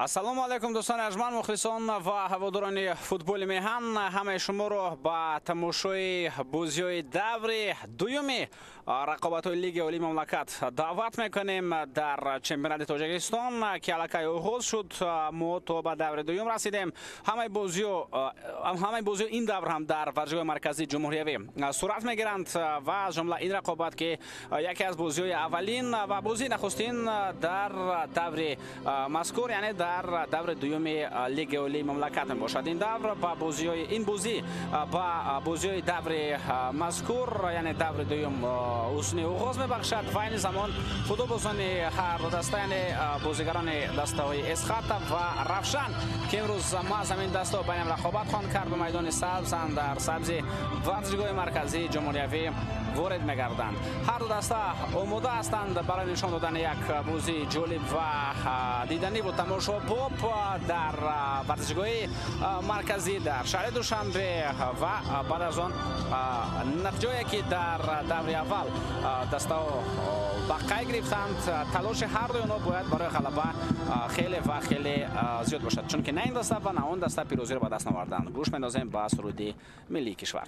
Ассалому алайкум, дӯстони арҷманд, мухлисон ва ҳаводорони футболи меҳан. Ҳамаи шуморо ба тамошои бозиҳои даври дуюми рақобатҳои Лигаи Олии мамлакат даъват мекунем дар чемпионати Тоҷикистон, ки аллакай оғоз шуд. Мо то ба даври дуюм расидем. Ҳамаи бозиҳо ин давр ҳам дар варзишгоҳи марказии ҷумҳуриявӣ сурат мегиранд ва аз ҷумла ин рақобат, ки яке аз бозиҳои аввалин ва бозии нахустин дар даври мазкур, яъне дар даври дуюми Лигаи Олии мамлакат мебошад. Ин давр ба бозиҳои ин бозӣ ба бозиҳои даври мазкур, яъне даври дуюм, ҳусни оғоз мебахшад ва айни замон футболбозони ҳар ду даста, яъне бозигарони дастаҳои Эсхата ва Равшан, ки имрӯз маҳз ҳамин дастаҳо байнам рақобат хоҳанд кард, ба майдони сабзанд дар сабзи варзишгоҳи марказии ҷумҳуриявӣ ворид мегарданд. Ҳар ду даста омода ҳастанд барои нишон додани як бозии ҷолиб ва диданиву тамошобоб дар варзишгоҳи марказӣ дар шаҳри Душанбе ва баъд аз он натиҷое, ки дар даври аввал дастаҳо ба қайд гирифтанд, талоши ҳар дуи онҳо бояд барои ғалаба хеле ва хеле зиёд бошад, чунки на ин даста ва на он даста пирӯзиро ба даст наоварданд. Гӯш мендозем ба суруди миллии кишвар.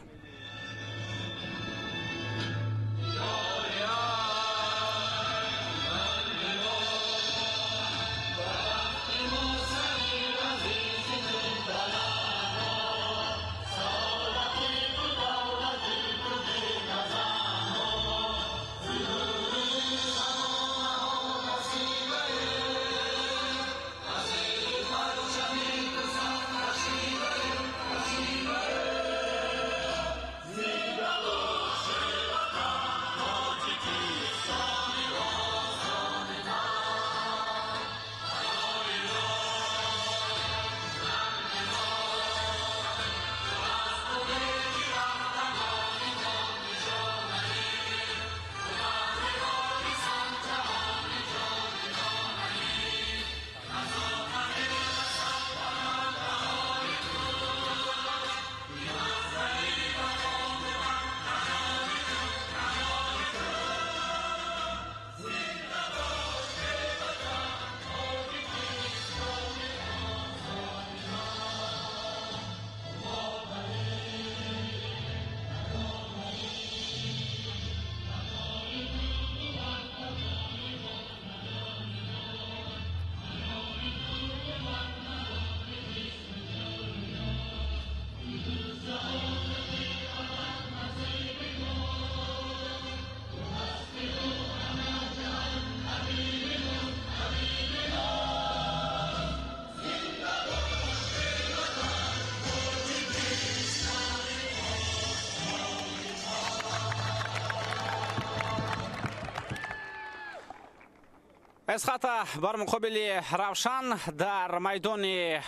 Эсхата бар муқобили Равшан дар майдони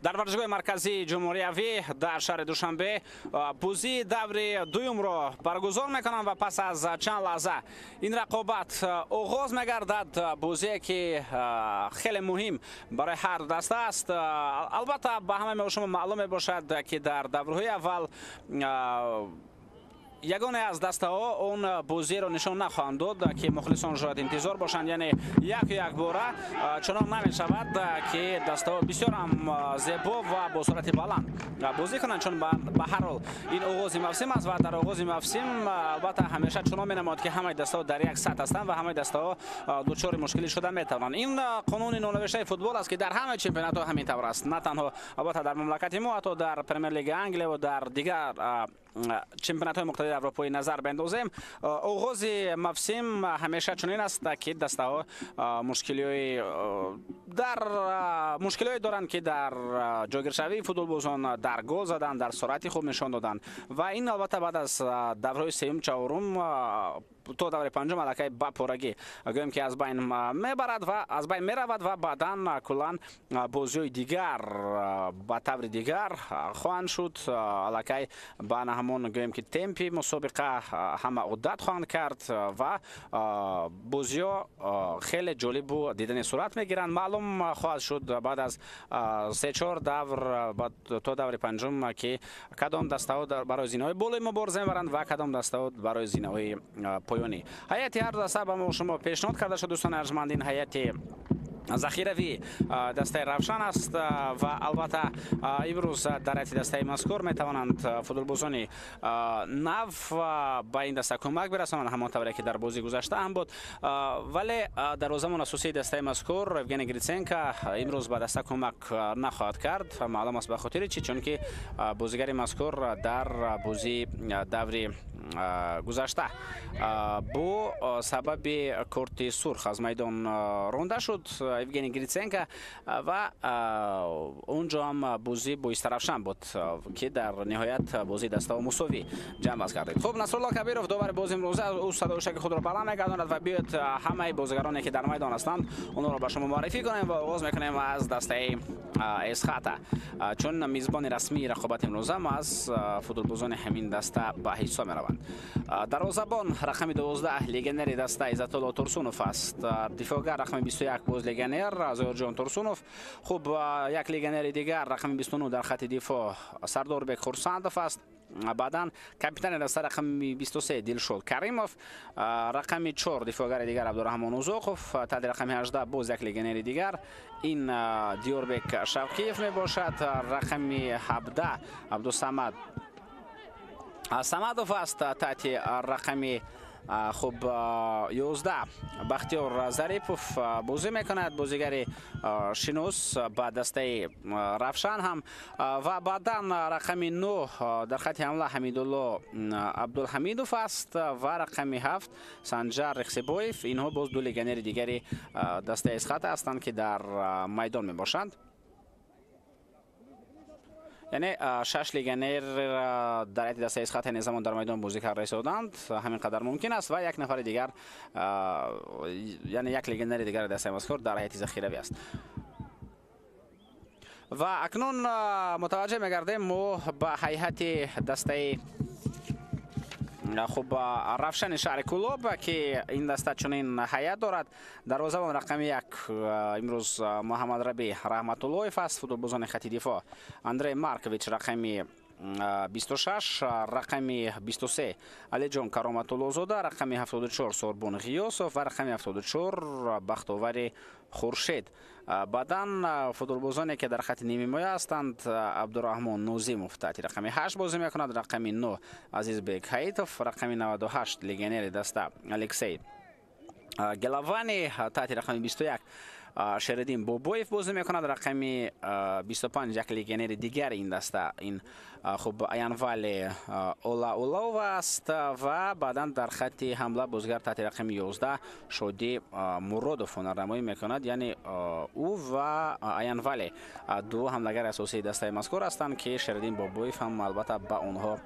дар варзишгоҳи марказии ҷумҳуриявӣ дар шаҳри Душанбе бозии даври дуюмро баргузор мекунанд ва пас аз чанд лаҳза ин рақобат оғоз мегардад. Бозие, ки хеле муҳим барои ҳар ду даста аст. Албатта, ба ҳамаи шумо маълум мебошад, ки дар даврҳои аввал ягоне аз дастаҳо он бозиро нишон нахоҳанд дод, ки мухлисон шояд интизор бошанд, яъне яку якбора чунон намешавад, ки дастаҳо бисёр ҳам зебо ва бо суръати баланд бозӣ кунанд, чун ба ҳар ҳол ин оғози мавсим аст ва дар оғози мавсим албатта ҳамеша чунон менамояд, ки ҳамаи дастаҳо дар як сатҳ ҳастанд ва ҳамаи дастаҳо дучори мушкилӣ шуда метавонанд. Ин қонуни нонавиштаи футбол аст, ки дар ҳамаи чемпионатҳо ҳамин тавр аст, на танҳо албатта дар мамлакати мо, ҳатто дар Премер-лигаи Англия ва дар дигар чемпионатҳои муқтадири Аврупоӣ назар бендозем. Оғози мавсим ҳамеша чунин аст, ки дастаҳо мушкилиҳое доранд, ки дар ҷойгиршавии футболбозон, дар гол задан, дар суръати хуб нишон додан ва ин албатта баъд аз даврҳои сеюм, чаҳорум то даври панҷум аллакай ба порагӣ гӯем, ки аз байн мебарад ва аз байн меравад ва баъдан куллан бозиҳои дигар ба таври дигар хоҳанд шуд. Аллакай ба ҳамон гӯем, ки темпи мусобиқа ҳама одат хоҳанд кард ва бозиҳо хеле ҷолибу дидани сурат мегиранд. Маълум хоҳад шуд баъд аз се-чор давр то даври панҷум, ки кадом дастаҳо барои зинаҳои болои мубориза мебаранд ва кадом дастаҳо барои зинаҳои поёнӣ. Ҳайати ҳар ду даста ба мо шумо пешниҳод карда шуд, дӯстони арҷманд. Ин ҳайати Захиравии дастаи Равшан аст ва албатта имрӯз дар ҳайати дастаи мазкур метавонанд футболбозони нав ба ин даста кӯмак бирасонанд, ҳамон тавре ки дар бозии гузашта ҳам буд. Вале дарвозабони асосии дастаи мазкур Евгений Гриценко имрӯз ба даста кӯмак нахоҳад кард. Маълум аст ба хотири чӣ, чунки бозигари мазкур дар бозии даври гузашта бо сабаби корти сурх аз майдон ронда шуд Евгений Гриценко ва онҷо ҳам бозӣ бо Истаравшан буд, ки дар ниҳоят бозии дастаҳо мусовӣ ҷамъбаст гардид. Хуб, Насрулло Кабиров, довари бози имрӯза, ӯ садои шаки худро баланд мегардонад ва биёед ҳамаи бозигароне ки дар майдон ҳастанд, онҳоро ба шумо муаррифӣ кунем ва оғоз мекунем аз дастаи Эсхата, чун мизбони расмии рақобати имрӯза аз футболбозони ҳамин даста ба ҳисоб мераванд. Дарвозабон рақами 12 легионери даста Иззатулло Турсунов аст. Дифоъгар рақами 21 боз легионер Зоирҷон Турсунов. Хуб, як легионери дигар рақами 29 дар хати дифоъ Сардорбек Хурсандов аст. Баъдан капитани даста рақами 23 Дилшод Каримов, рақами 4 дифоъгари дигар Абдураҳмон Узоқов, таҳти рақами 18 боз як легионери дигар ин Диёрбек Шавқиев мебошад, рақами 17 Абдусамад Самадов аст, таҳти рақами хуб 11 Бахтиёр Зарипов бозӣ мекунад, бозигари шинос ба дастаи Равшан ҳам, ва баъдан рақами 9 дар хати ҳамла Ҳамидулло Абдулҳамидов аст ва рақами 7 Санҷар Рехсибоев. Инҳо боз ду легионери дигари дастаи Эсхата ҳастанд, ки дар майдон мебошанд. Яъне 6 легионер дар ҳайати дастаи Эсхата ин замон дар майдон бозӣ карда истоданд, ҳамин қадар мумкин аст ва як нафари дигар, яъне як легионери дигари дастаи мазкур дар ҳайати захиравӣ аст. Ва акнун мутаваҷҷеҳ мегардем мо ба ҳайати дастаи хуб Равшани шаҳри Кӯлоб, ки ин даста чунин ҳайат дорад. Дарвозабон рақами 1 имрӯз Муҳаммадраби Раҳматуллоев аст, футболбозони хати дифоъ Андрей Маркович рақами 26, рақами 23 Алиҷон Кароматуллозода, рақами 74 Сорбон Ғиёсов ва рақами 74 Бахтовари Хуршед. Баъдан футболбозоне ки дар хати нимҳимоя ҳастанд, Абдураҳмон Нозимов таҳти рақами 8 бозӣ мекунад, рақами 9 Азизбек Ҳаитов, рақами 98 легионери даста Алексей Гелавани, таҳти рақами 21 Шериддин Бобоев бозӣ мекунад, рақами 25 як легионери дигари ин даста ин хуб Аянвали Олаулова аст ва баъдан дар хати ҳамла бозигар таҳти рақами 11 Шодӣ Муродов ҳунарнамоӣ мекунад. Яъне ӯ ва Аянвали ду ҳамлагари асосии дастаи мазкур ҳастанд, ки Шериддин Бобоев ҳам албатта ба онҳо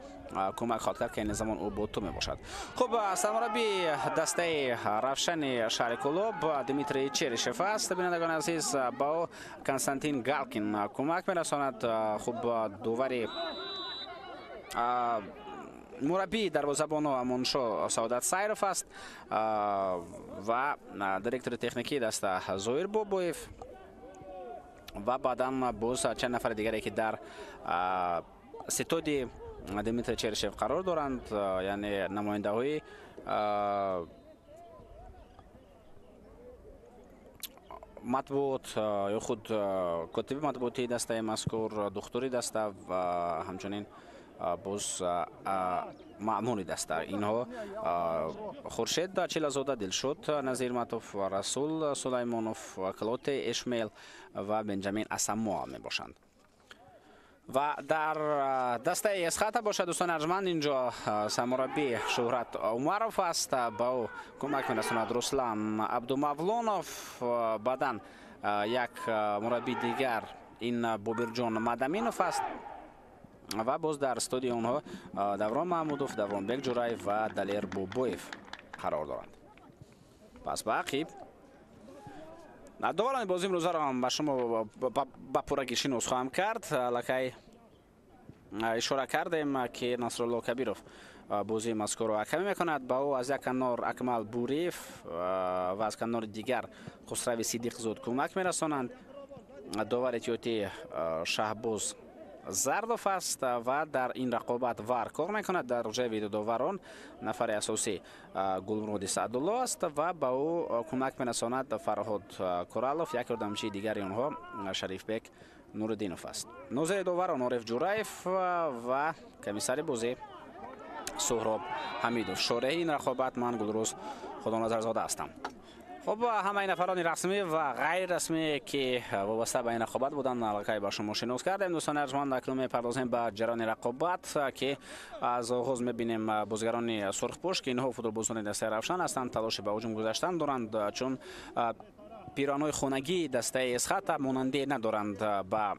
кӯмак хоҳад кард, ки ин замон ӯ бо ту мебошад. Хуб, сармураббии дастаи Равшани шаҳри Кӯлоб Дмитрий Черишев аст. Бинандагони азиз, ба ӯ Константин Галкин кӯмак мерасонад. Хуб, довари мураббии дарвозабоно Амоншо Саодат Сайров аст ва директори техникии даста Зоир Бобоев ва баъдан боз чанд нафари дигаре, ки дар ситоди Дмитрий Черишев қарор доранд, яъне намояндаҳои матбуот ё худ котиби матбуотии дастаи мазкур, духтури даста ва ҳамчунин боз маъмури даста. Инҳо Хуршед Чилазода, Дилшод Назирматов, Расул Сулаймонов, Клоте Эшмел ва Бенҷамин Асамоа мебошанд. Ва дар дастаи Эсхата бошад, дӯстони арҷманд, инҷо сармураббӣ Шӯҳрат Умаров аст, ба ӯ кӯмак мерасонад Руслан Абдумавлонов, баъдан як мураббии дигар ин Бобирҷон Мадаминов аст ва боз дар студияи онҳо Даврон Маҳмудов, Давронбек Ҷураев ва Далер Бобоев қарор доранд. Пас ба ақиб доварони бозии имрӯзаро ҳам ба шумо ба пуррагӣ шинос хоҳам кард. Аллакай ишора кардем, ки Насрулло Кабиров бозии мазкурро ҳакамӣ мекунад. Ба ӯ аз як канор Акмал Буриев ва аз канори дигар Хусрави Сидиқзод кӯмак мерасонанд. Довари эҳтиётӣ Шаҳбоз Зардов аст ва дар ин рақобат ВАР кор мекунад. Дар ҷои видеодоварон нафари асосӣ Гулмуроди Саъдулло аст ва ба ӯ кӯмак мерасонад Фарҳод Куралов. Як ёрдамчии дигари онҳо Шарифбек Нуриддинов аст. Нозири доварон Ориф Ҷураев ва комиссари бозӣ Суҳроб Ҳамидов. Шореҳи ин рақобат ман Гулрӯз Худоназарзода ҳастам. Хуб, ҳамаи нафарони расмӣ ва ғайррасмӣ, ки вобаста ба ин рақобат буданд, аллакай ба шумо шинос кардем. Дӯстони арҷманд, акнун мепардозем ба ҷараёни рақобат, ки аз оғоз мебинем бозигарони сурхпӯш, ки инҳо футболбозони дастаи Равшан ҳастанд, талоши ба ҳуҷум гузаштан доранд, чун пиронҳои хонагии дастаи Эсхата монандӣ надоранд ба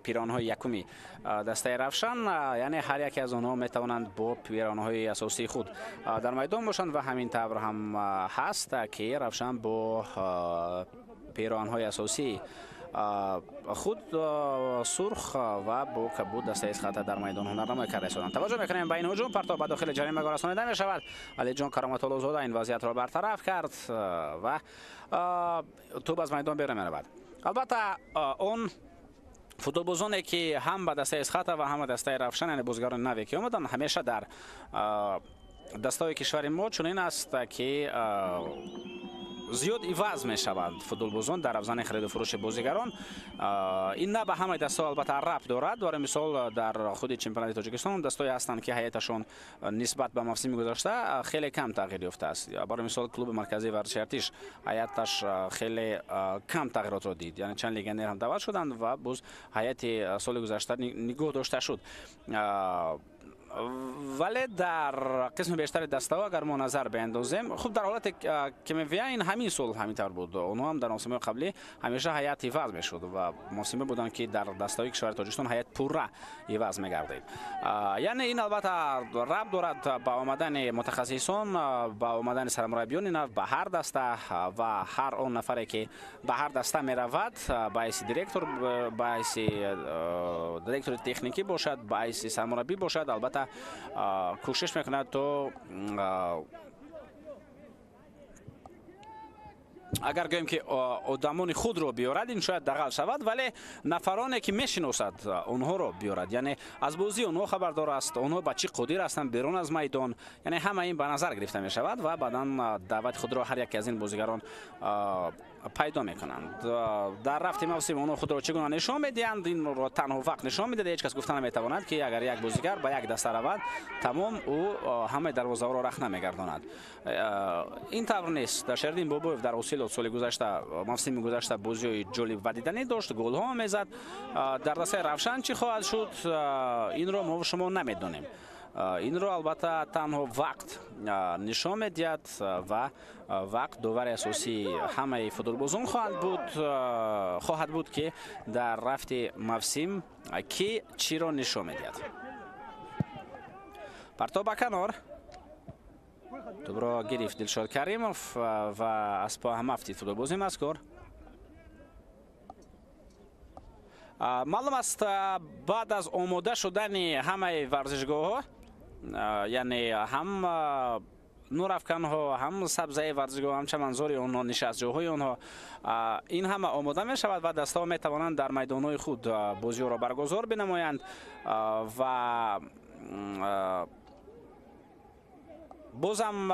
пиронҳои якуми дастаи Равшан. Яъне ҳар яке аз онҳо метавонанд бо пиронҳои асосии худ дар майдон бошанд ва ҳамин тавр ҳам ҳаст, ки Равшан бо пиронҳои асосии худ сурх ва бо кабуд дастаи Эсхата дар майдон ҳунарнамоӣ карда истоданд. Таваҷҷӯҳ мекунем ба ин ҳуҷум. Партоб ба дохили ҷаримагоҳ расонида мешавад. Алиҷон Кароматуллозода ин вазъиятро бартараф кард ва тӯб аз майдон берун меравад. Албатта, он футболбозоне, ки ҳам ба дастаи Эсхата ва ҳам ба дастаи Равшан, яъне бозигарони наве ки омаданд, ҳамеша дар дастаҳои кишвари мо чунин аст, ки зиёд иваз мешаванд футболбозон дар афзани хариду фурӯши бозигарон. Ин на ба ҳамаи дастаҳо албатта рабт дорад. Барои мисол, дар худи чемпионати Тоҷикистон дастҳое ҳастанд, ки ҳайаташон нисбат ба мавсими гузашта хеле кам тағйир ёфтааст. Барои мисол, клуби марказии варзиши Артиш ҳайаташ хеле кам тағйиротро дид, яъне чанд легионер ҳам даъват шуданд ва боз ҳайати соли гузашта нигоҳ дошта шуд. Вале дар қисми бештари дастаҳо агар мо назар биандозем, хуб, дар ҳолате ки мевия ин ҳамин сол ҳамин тавр буд. Онҳо ҳам дар мавсимҳои қаблӣ ҳамеша ҳайат иваз мешуд ва мавсиме буданд, ки дар дастаҳои кишвари Тоҷикистон ҳайат пурра иваз мегардид. Яъне ин албатта рабт дорад ба омадани мутахассисон, ба омадани сармураббиёни нав ба ҳар даста ва ҳар он нафаре, ки ба ҳар даста меравад, ба ҳайси директор, ба ҳайси директори техникӣ бошад, ба ҳайси сармураббӣ бошад, албатта кӯшиш мекунад то агар гӯем, ки одамони худро биёрад, ин шояд дағал шавад, вале нафароне, ки мешиносад, онҳоро биёрад, яъне аз бозии онҳо хабардор аст, онҳо ба чӣ қодир ҳастанд берун аз майдон, яъне ҳама ин ба назар гирифта мешавад ва баъдан даъвати худро ҳар яке аз ин бозигарон пайдо мекунанд. Дар рафти мавсим онҳо худро чӣ гуна нишон медиҳанд, инро танҳо вақт нишон медиҳад. Ҳеҷ кас гуфта наметавонад, ки агар як бозигар ба як даста равад, тамом, ӯ ҳамаи дарвозаҳоро рахт намегардонад. Ин тавр нест. Шердин Бобоев дар Осилот соли гузашта, мавсими гузашта бозиҳои ҷолиб ва диданӣ дошт, голҳо мезад. Дар дастаи Равшан чӣ хоҳад шуд, инро мо шумо намедонем. Инро албатта танҳо вақт нишон медиҳад ва вақт довари асосии ҳамаи футболбозон хоҳад буд, ки дар рафти мавсим ки чиро нишон медиҳад. Партоб ба канор, тӯбро гирифт Дилшод Каримов ва аз по ҳам афтид футболбози мазкур. Маълум аст, баъд аз омода шудани ҳамаи варзишгоҳҳо, яъне ҳам нурафканҳо, ҳам сабзаи варзишгоҳ, ҳам чаманзори онҳо, нишастҷоҳои онҳо, ин ҳама омода мешавад ва дастаҳо метавонанд дар майдонҳои худ бозиҳоро баргузор бинамоянд ва бозам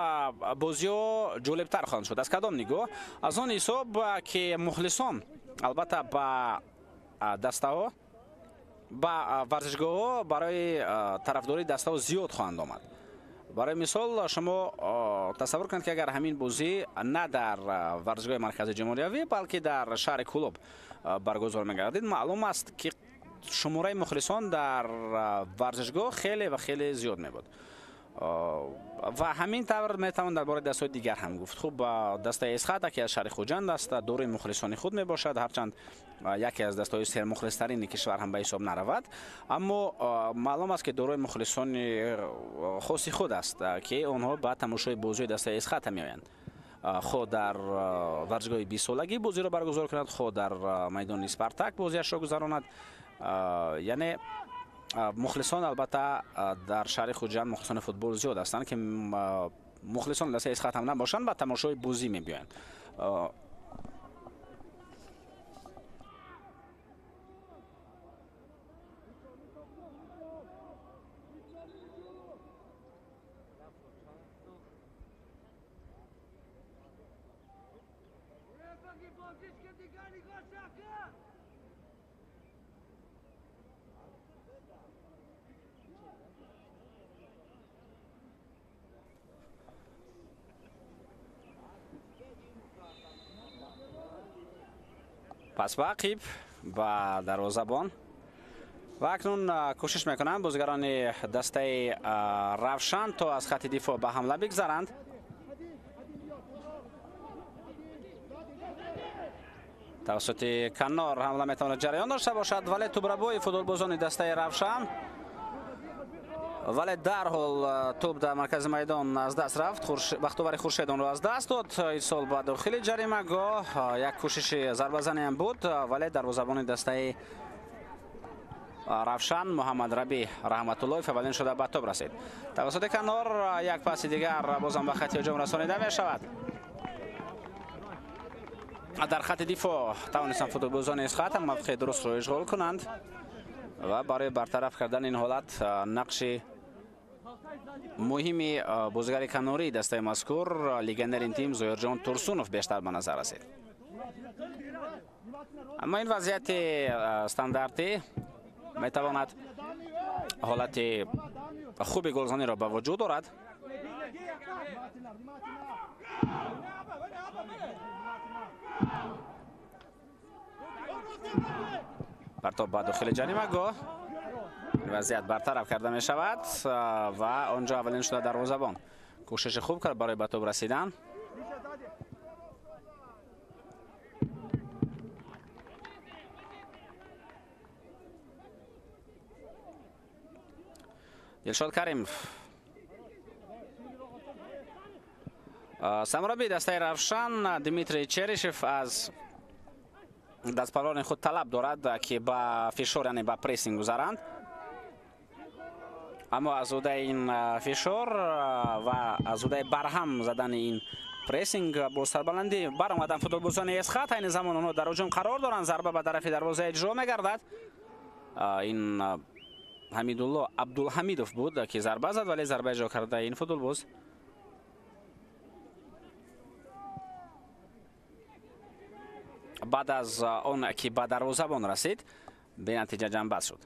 бозиҳо ҷолибтар хоҳанд шуд. Аз кадом нигоҳ? Аз он ҳисоб, ки мухлисон албатта ба дастаҳо, ба варзишгоҳҳо барои тарафдории дастаҳо зиёд хоҳанд омад. Барои мисол, шумо тасаввур кунед, ки агар ҳамин бозӣ на дар варзишгоҳи маркази ҷумҳуриявӣ, балки дар шаҳри Кӯлоб баргузор мегардид, маълум аст, ки шумораи мухлисон дар варзишгоҳ хеле ва хеле зиёд мебуд. Ва ҳамин тавр метавон дар бораи дастҳои дигар ҳам гуфт. Хуб, дастаи Эсхата, ки аз шаҳри Хуҷанд аст, дорои мухлисони худ мебошад, ҳарчанд яке аз дастҳои сермухлистарини кишвар ҳам ба ҳисоб наравад, аммо маълум аст, ки дорои мухлисони хоси худ аст, ки онҳо ба тамошои бозиҳои дастаи Эсхата меоянд, хоҳ дар варзишгоҳи бистсолагӣ бозиро баргузор кунад, хоҳ дар майдони Спартак бозиашро гузаронад. Яъне мухлисон албатта дар шаҳри Хуҷанд мухлисони футбол зиёд ҳастанд, ки мухлисон дастаи Эсхат ҳам набошанд, ба тамошои бозӣ мебиёянд. Пас ба ақиб ба дарвозабон. Ва акнун кӯшиш мекунанд бозигарони дастаи Равшан то аз хати дифоъ ба ҳамла бигзаранд. Тавассути канор ҳамла метавонад ҷараён дошта бошад, вале тӯбрабои футболбозони дастаи Равшан, вале дарҳол тӯб дар маркази майдон аз даст рафт. Бахтовари Хуршед онро аз даст дод. Ирсол ба дохили ҷаримагоҳ як кӯшиши зарбазаниам буд, вале дарвозабони дастаи Равшан Муҳаммад Рабӣ Раҳматуллоев аввалин шуда ба тӯб расид. Тавассути канор як паси дигар бозам ба хати ҳуҷум расонида мешавад. Дар хати дифоъ тавонистанд футболбозони Эсхата мавқеи дурустро ишғол кунанд ва барои бартараф кардани ин ҳолат нақши муҳими бозигари канории дастаи мазкур легионери ин тим Зоирҷон Турсунов бештар ба назар расид. Аммо ин вазъияти стандартӣ метавонад ҳолати хуби голзаниро ба вуҷуд орад. Партоб ба дохили ҷаримагоҳ. Вазъият бартараф карда мешавад ва он ҷо аввалин шуда дарвозабон кӯшиши хуб кард барои ба тӯб расидан. Дилшод Каримов, сармураббии дастаи Равшан Дмитрий Черишев аз дастпарварони худ талаб дорад, ки ба фишор, яъне ба прессинг гузаранд. Аммо аз уҳдаи ин фишор ва аз уҳдаи барҳам задани ин прессинг бо сарбаландӣ баромаданд футболбозони Эсхат. Айни замон онҳо дар ҳуҷум қарор доранд. Зарба ба тарафи дарвоза иҷро мегардад. Ин Ҳамидулло Абдулҳамидов буд, ки зарба зад, вале зарба иҷро карда ин футболбоз баъд аз он ки ба дарвозабон расид бенатиҷа ҷамъбаст шуд.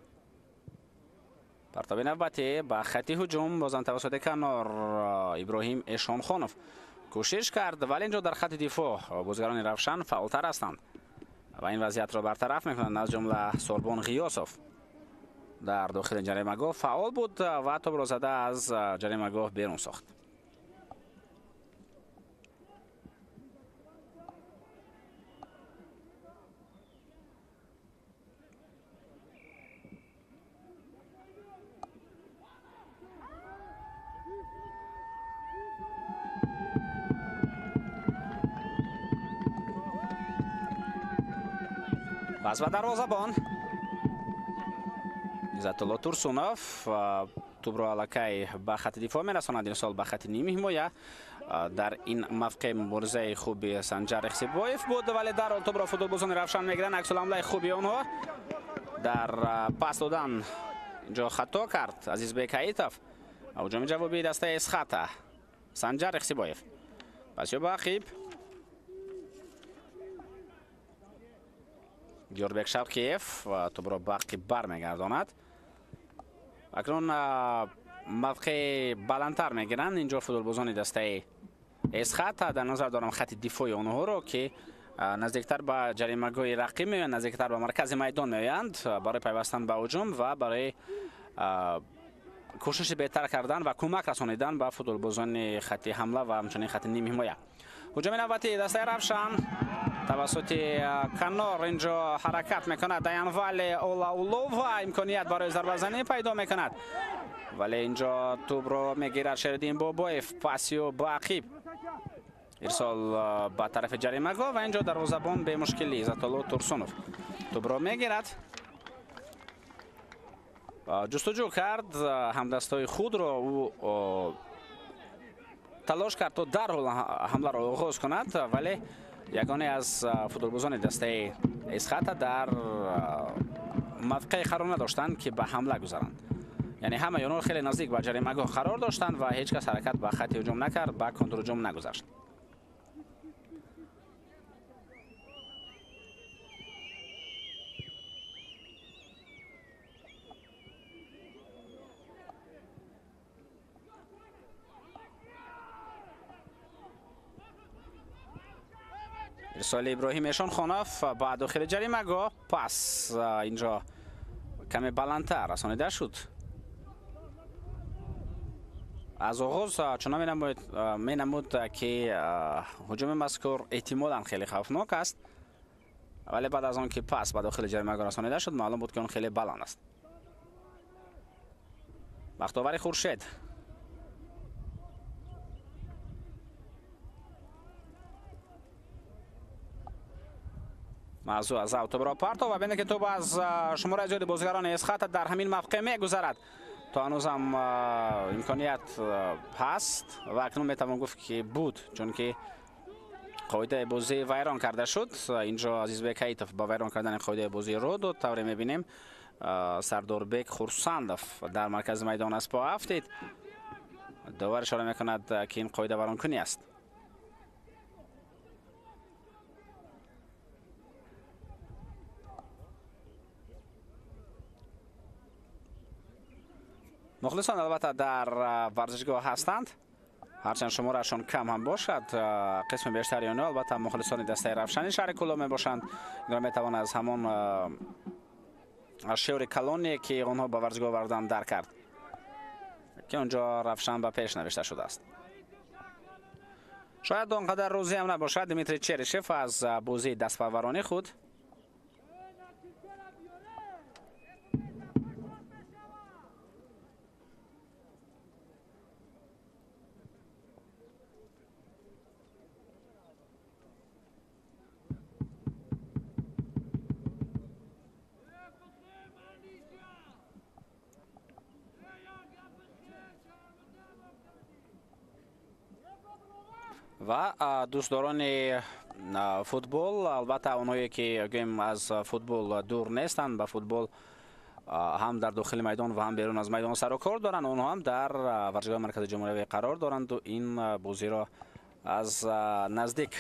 Партоби навбатӣ ба хати ҳуҷум бозам тавассути канор Иброҳим Эшонхонов кӯшиш кард, вале инҷо дар хати дифоъ бозигарони Равшан фаъолтар ҳастанд ва ин вазъиятро бартараф мекунанд. Аз ҷумла Сорбон Ғиёсов дар дохили ҷаримагоҳ фаъол буд ва тӯбро зада аз ҷаримагоҳ берун сохт. Пас ба дарвозабон Иззатулло Турсунов тӯбро аллакай ба хати дифоъ мерасонад. Ин сол ба хати ними ҳимоя. Дар ин мавқеъ муборизаи хуби Санҷар Ихсибоев буд, вале дарҳол тӯбро футболбозони Равшан мегиранд. Аксулҳамлаи хуби онҳо дар пас додан инҷо хато кард Азизбек Ҳаитов. Ҳуҷуми ҷавобии дастаи Эсхата Санҷар Ихсибоев. Пас ё ба ақиб Георгбек Шавкиев тӯбро ба ақиб бармегардонад. Акнун мавқеи баландтар мегиранд инҷо футболбозони дастаи Эсхата. Дар назар дорам хати дифои онҳоро, ки наздиктар ба ҷаримагоҳи рақиб меоянд, наздиктар ба маркази майдон меоянд барои пайвастан ба ҳуҷум ва барои кӯшиши беҳтар кардан ва кӯмак расонидан ба футболбозони хати ҳамла ва ҳамчунин хати ними ҳимоя. Ҳуҷуми навбатии дастаи Равшан тавассути канор инҷо ҳаракат мекунад. Даянвали Олаулова имконият барои зарбазанӣ пайдо мекунад, вале инҷо тӯбро мегирад Шериддин Бобоев. Пасиё ба ақиб, ирсол ба тарафи ҷаримагоҳ ва инҷо дарвозабон бемушкилӣ Иззатулло Турсунов тӯбро мегирад. Ҷустуҷӯ кард ҳамдастои худро, ӯ талош кард то дарҳол ҳамларо оғоз кунад, вале ягоне аз футболбозони дастаи Эсхата дар мавқеи қарор надоштанд, ки ба ҳамла гузаранд. Яъне ҳамаи онҳо хеле наздик ба ҷаримагоҳ қарор доштанд ва ҳеҷ кас ҳаракат ба хати ҳуҷум накард, ба контрҳуҷум нагузашт. Ирсоли Иброҳим Эшонхонов ба дохили ҷаримагоҳ, пас инҷо каме баландтар расонида шуд. Аз оғоз чунон менамуд, ки ҳуҷуми мазкур эҳтимолан хеле хавфнок аст, вале баъд аз он ки пас ба дохили ҷаримагоҳ расонида шуд, маълум буд, ки он хеле баланд аст. Бахтовари Хуршед мавзӯъ аз автобро партов ва бинед, ки тӯб аз шумораи зиёди бозигарони Эсхата дар ҳамин мавқеъ мегузарад. То ҳанӯзам имконият ҳаст ва акнун метавон гуфт, ки буд, чунки қоидаи бозӣ вайрон карда шуд. Инҷо Азизбек Ҳаитов ба вайрон кардани қоидаи бозӣ рӯ дод. Тавре мебинем, Сардорбек Хурсандов дар маркази майдон аз по афтид. Довар ишора мекунад, ки ин қоида вайронкунӣ аст. Мухлисон албатта дар варзишгоҳ ҳастанд, ҳарчанд шумораашон кам ҳам бошад. Қисми бештари онҳо албатта мухлисони дастаи Равшани шаҳри Кӯлоб мебошанд. Инро метавон аз ҳамон шеъри калоне, ки онҳо ба варзишгоҳ оварданд, дарк кард, ки онҷо Равшан ба пеш навишта шудааст. Шояд он қадар розӣ ҳам набошад Дмитрий Черишев аз бозии дастпарварони худ. Ва дӯстдорони футбол, албатта онҳое, ки гӯем аз футбол дур нестанд, ба футбол ҳам дар дохили майдон ва ҳам берун аз майдон сару кор доранд, онҳо ҳам дар варзишгоҳи маркази ҷумҳуриявӣ қарор доранду ин бозиро аз наздик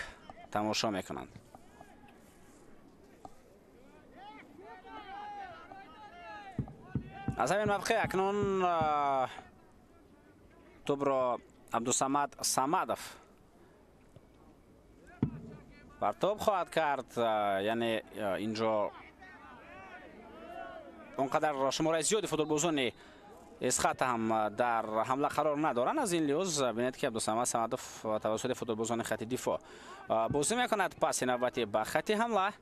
тамошо мекунанд. Аз ҳамин мавқеъ акнун тӯбро Абдусамад Самадов партоб хоҳад кард. Яъне инҷо он қадар шумораи зиёди футболбозони Эсхата ҳам дар ҳамла қарор надоранд. Аз ин лиҳоз бинед, ки Абдусамад Самадов тавассути футболбозони хати дифоъ бозӣ мекунад. Паси навбати ба хати ҳамла.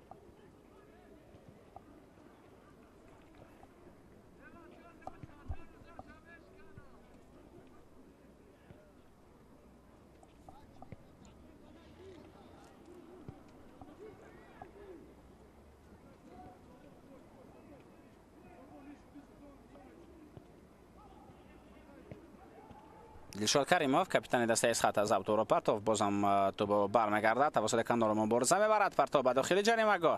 Дилшод Каримов, капитани дастаи Эсхата, аз авторо партов, бозам тӯбо бармегардад, тавассути канору мубориза мебарад, партов ба дохили ҷаримагоҳ.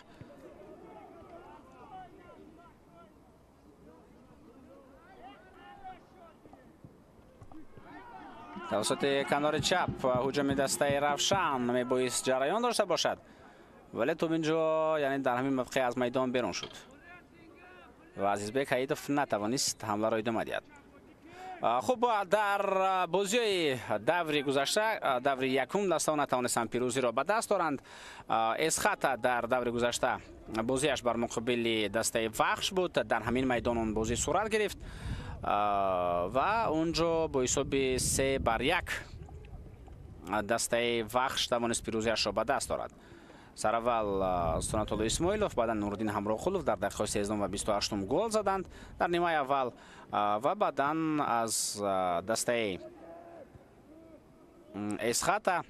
Тавассути канори чап ҳуҷуми дастаи Равшан мебоист ҷараён дошта бошад, вале тӯб инҷо яъне дар ҳамин мавқеъ аз майдон берун шуд ва Азизбек Ҳаитов натавонист ҳамларо идома диҳад. Хуб, дар бозиҳои даври гузашта, даври якум, дастаҳо натавонистанд пирӯзиро ба даст доранд. Эсхата дар даври гузашта бозиаш бар муқобили дастаи Вахш буд. Дар ҳамин майдон он бозӣ сурат гирифт ва онҷо бо ҳисоби 3-1 дастаи Вахш тавонист пирӯзиашро ба даст дорад. Сараввал Сунатулло Исмоилов, баъдан Нуриддин Ҳамроқулов дар дақиқаҳои 13 ва 28 гол заданд дар нимаи аввал ва баъдан аз дастаи Эсхата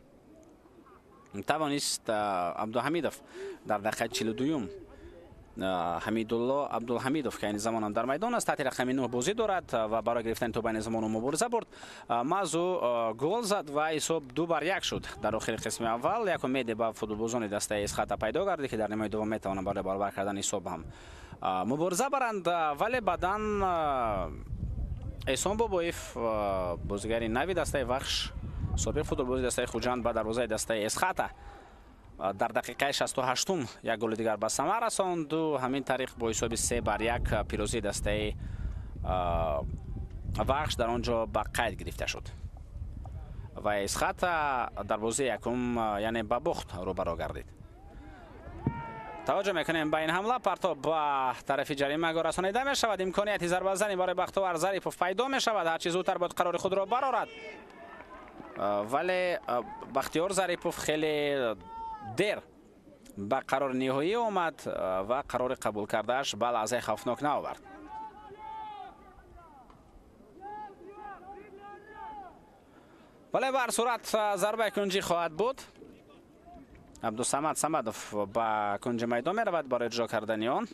тавонист Абдуҳамидов дар дақиқаи 42 Ҳамидулло Абдулҳамидов, ки айни замон ҳам дар майдон аст, таҳти рақами 9 бозӣ дорад ва барои гирифтани тӯб айни замон мубориза бурд. Мазу гол зад ва ҳисоб 2-1 шуд. Дар охири қисми аввал як умеде ба футболбозони дастаи Эсхата пайдо гардид, ки дар нимаи дуввум метавонанд барои баробар кардани ҳисоб ҳам мубориза баранд, вале баъдан Эҳсон Бобоев, бозигари нави дастаи Вахш, собиқ футболбози дастаи Хуҷанд, ба дарвозаи дастаи Эсхата дар дақиқаи 68 як голи дигар ба самар расонду. Ҳамин тариқ бо ҳисоби 3-1 пирӯзии дастаи Вахш дар он ҷо ба қайд гирифта шуд ва Эсхата дар бозии якум яъне ба бохт рӯбаро гардид. Таваҷҷӯҳ мекунем ба ин ҳамла. Партоб ба тарафи ҷаримагоҳ расонида мешавад. Имконияти зарбазанӣ барои Бахтовар Зарипов пайдо мешавад. Ҳарчи зудтар бояд қарори худро барорад. Вале Бахтиёр Зарипов хеле дер ба қарори ниҳоӣ омад ва қарори қабул кардааш ба лаҳзаи хавфнок наовард. Вале ба ҳар сурат зарбаи кунҷӣ хоҳад буд. Абдусамад Самадов ба кунҷи майдон меравад барои иҷро кардани он.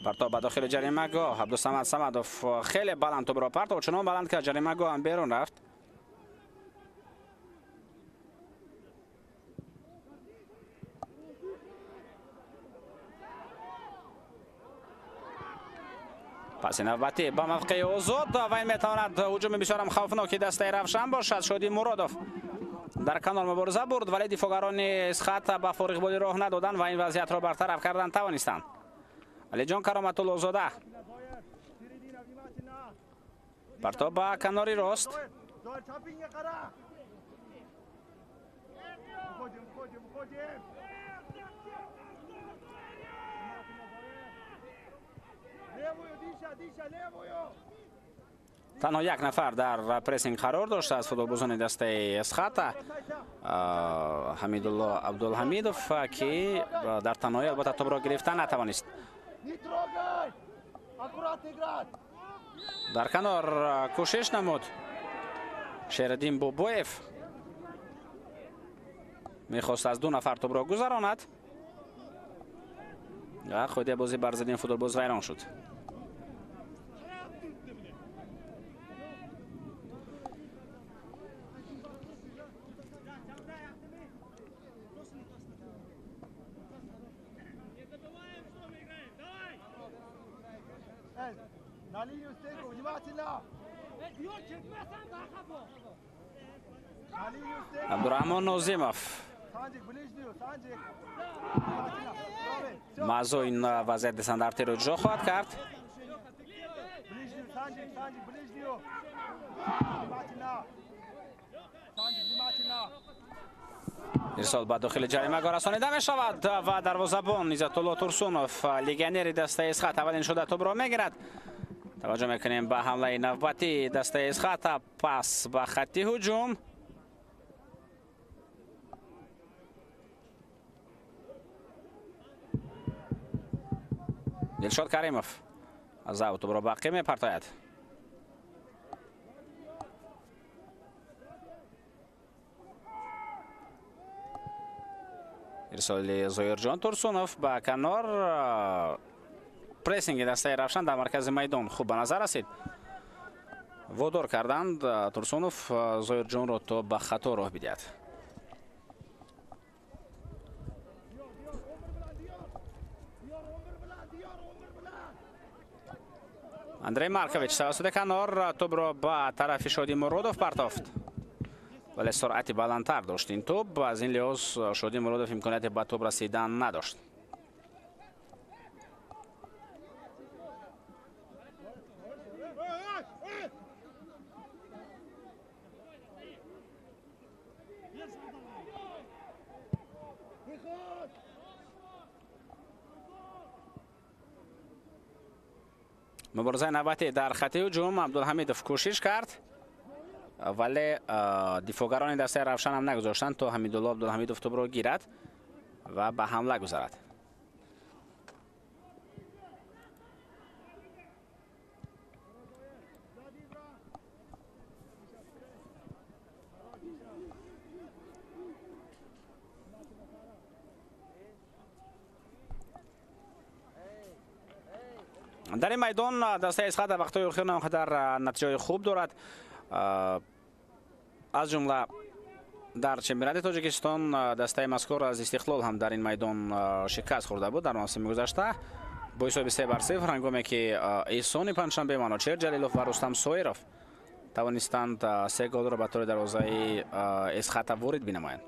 Партоб ба дохили ҷаримагоҳ. Абдусамад Самадов хеле баланд тӯбро партов, чунон баланд ки аз ҷаримагоҳ ҳам берун рафт. Паси навбатӣ ба мавқеи озод ва ин метавонад ҳуҷуми бисёрам хавфноки дастаи Равшан бошад. Шодӣ Муродов дар канор мубориза бурд, вале дифоъгарони Эсхата ба фориғболӣ роҳ надоданд ва ин вазъиятро бартараф кардан тавонистанд. Алиҷон Кароматуллозода. Партоб ба канори рост. Танҳо як нафар дар прессинг қарор дошт аз футболбозони дастаи Эсхата, Ҳамидулло Абдулҳамидов, ки дар танҳоӣ албатта тӯбро гирифта натавонист. Дар канор кӯшиш намуд Шериддин Бобоев, мехост аз ду нафар тӯбро гузаронад ва қоидаи бозӣ бар зидди ин футболбоз вайрон шуд. Абдурахмон Нозимов мазо ин вазъияти стандартиро иҷро хоҳад кард. Ирсол ба дохили ҷаримагоҳ расонида мешавад ва дарвозабон Иззатулло Турсунов, легионери дастаи Эсхат, аввалин шуда тӯбро мегирад. Таваҷҷӯҳ мекунем ба ҳамлаи навбатии дастаи Эсхата. Пас ба хатти ҳуҷум. Дилшод Каримов аз ав тӯбро ба ақиб мепартояд. Ирсоли Зоирҷон Турсунов ба канор. Прессинги дастаи Равшан дар маркази майдон хуб ба назар расид. Водор карданд Турсунов Зоирҷонро то ба хато роҳ бидиҳад. Андрей Маркович тавассути канор тӯбро ба тарафи Шодӣ Муродов партофт, вале суръати баландтар дошт ин тӯб. Аз ин лиҳоз Шодӣ Муродов имконияти ба тӯб расидан надошт. Муборизаи навбатӣ дар хати ҳуҷум. Абдулҳамидов кӯшиш кард, вале дифоъгарони дастаи Равшан ҳам нагузоштанд то Ҳамидулло Абдулҳамидов тӯбро гирад ва ба ҳамла гузарад. Дар ин майдон дастаи Эсхата вақтҳои охир он қадар натиҷаҳои хуб дорад. Аз ҷумла дар чемпионати Тоҷикистон дастаи мазкур аз Истиқлол ҳам дар ин майдон шикаст хӯрда буд дар мавсими гузашта бо ҳисоби 3-0, ҳангоме ки Эҳсони Панҷшанбе, Маночер Ҷалилов ва Рустам Соиров тавонистанд 3 голро ба тори дарвозаи Эсхата ворид бинамоянд.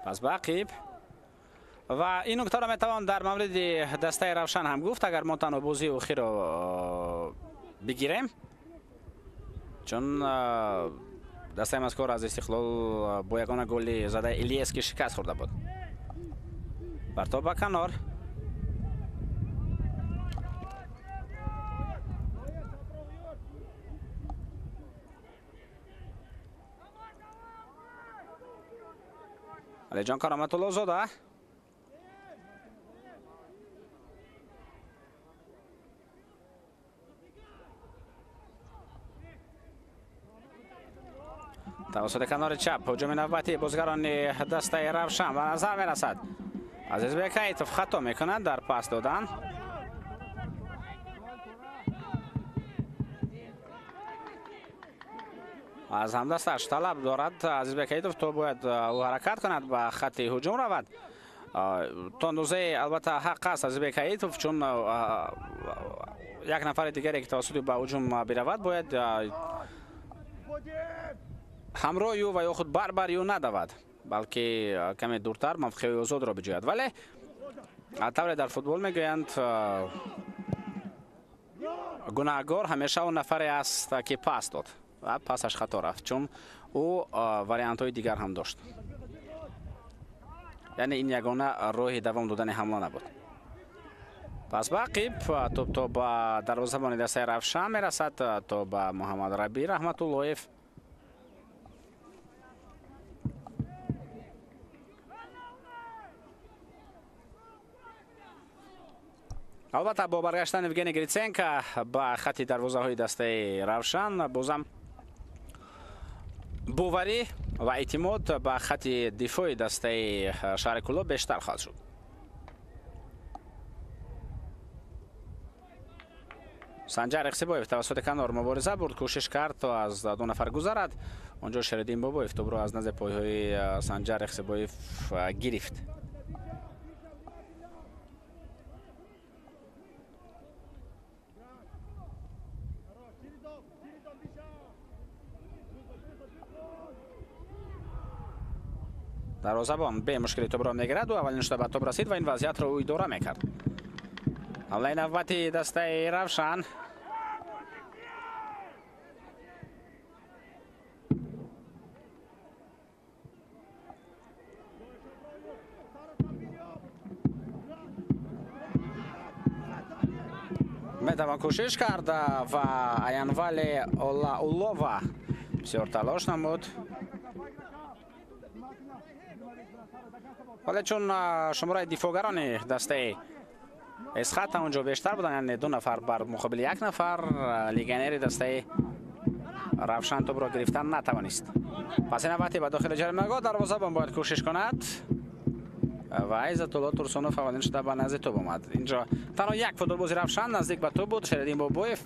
Пас ба ақиб ва ин нуктаро метавон дар мавриди дастаи Равшан ҳам гуфт, агар мо танҳо бозии охирро бигирем, чун дастаи мазкур аз Истиқлол бо ягона голи задаи Илиески шикаст хӯрда буд. Партоб ба канор. Алиҷон Кароматуллозода тавассути канори чап ҳуҷуми навбатии бозигарони дастаи Равшан ба назар мерасад. Азизбек Ҳаитов хато мекунад дар пас додан. Аз ҳамдасташ талаб дорад Азизбек Ҳаитов, то бояд ӯ ҳаракат кунад, ба хатти ҳуҷум равад. То андозае албатта ҳақ аст Азизбек Ҳаитов, чун як нафари дигаре ки тавассути ба ҳуҷум биравад бояд ҳамроҳи ӯ ва ё худ барбари ӯ надавад, балки каме дуртар мавқеи озодро биҷӯяд. Вале тавре дар футбол мегӯянд, гунаҳгор ҳамеша он нафаре аст ки пас дод ва пасаш хато рафт, чун ӯ вариантҳои дигар ҳам дошт. Яъне ин ягона роҳи давом додани ҳамла набуд. Пас ба ақиб тӯб то ба дарвозабони дастаи Равшан мерасад, то ба Муҳаммад Рабӣ Раҳматуллоев. Албатта бо баргаштани Евгений Гриценко ба хатти дарвозаҳои дастаи Равшан бозам боварӣ ва эътимод ба хатти дифои дастаи шаҳри Кӯлоб бештар хоҳад шуд. Санҷар Иқсибоев тавассути канор мубориза бурд, кӯшиш кард то аз ду нафар гузарад. Онҷо Шериддин Бобоев тӯбро аз назди пойҳои Санҷар Иқсибоев гирифт. Дарвозабон бемушкили тӯбро мегирад. Ӯ аввалин шуда ба тӯб расид ва ин вазъиятро ӯ идора мекард. Ҳамлаи навбати дастаи Равшан. Метавон кӯшиш кард ва Аянвали Олаулова бисёр талош намуд. Вале чун шумораи дифоъгарони дастаи Эсхата онҷо бештар буданд, яъне ду нафар бар муқобили як нафар, легионери дастаи Равшан тӯбро гирифтан натавонист. Пас ин навбати ба дохили ҷаримагоҳ дарвозабон бояд кӯшиш кунад ва Иззатулло Турсунов аввалин шуда ба назди тӯб омад. Инҷо танҳо як футболбози Равшан наздик ба тӯб буд, Шериддин Бобоев.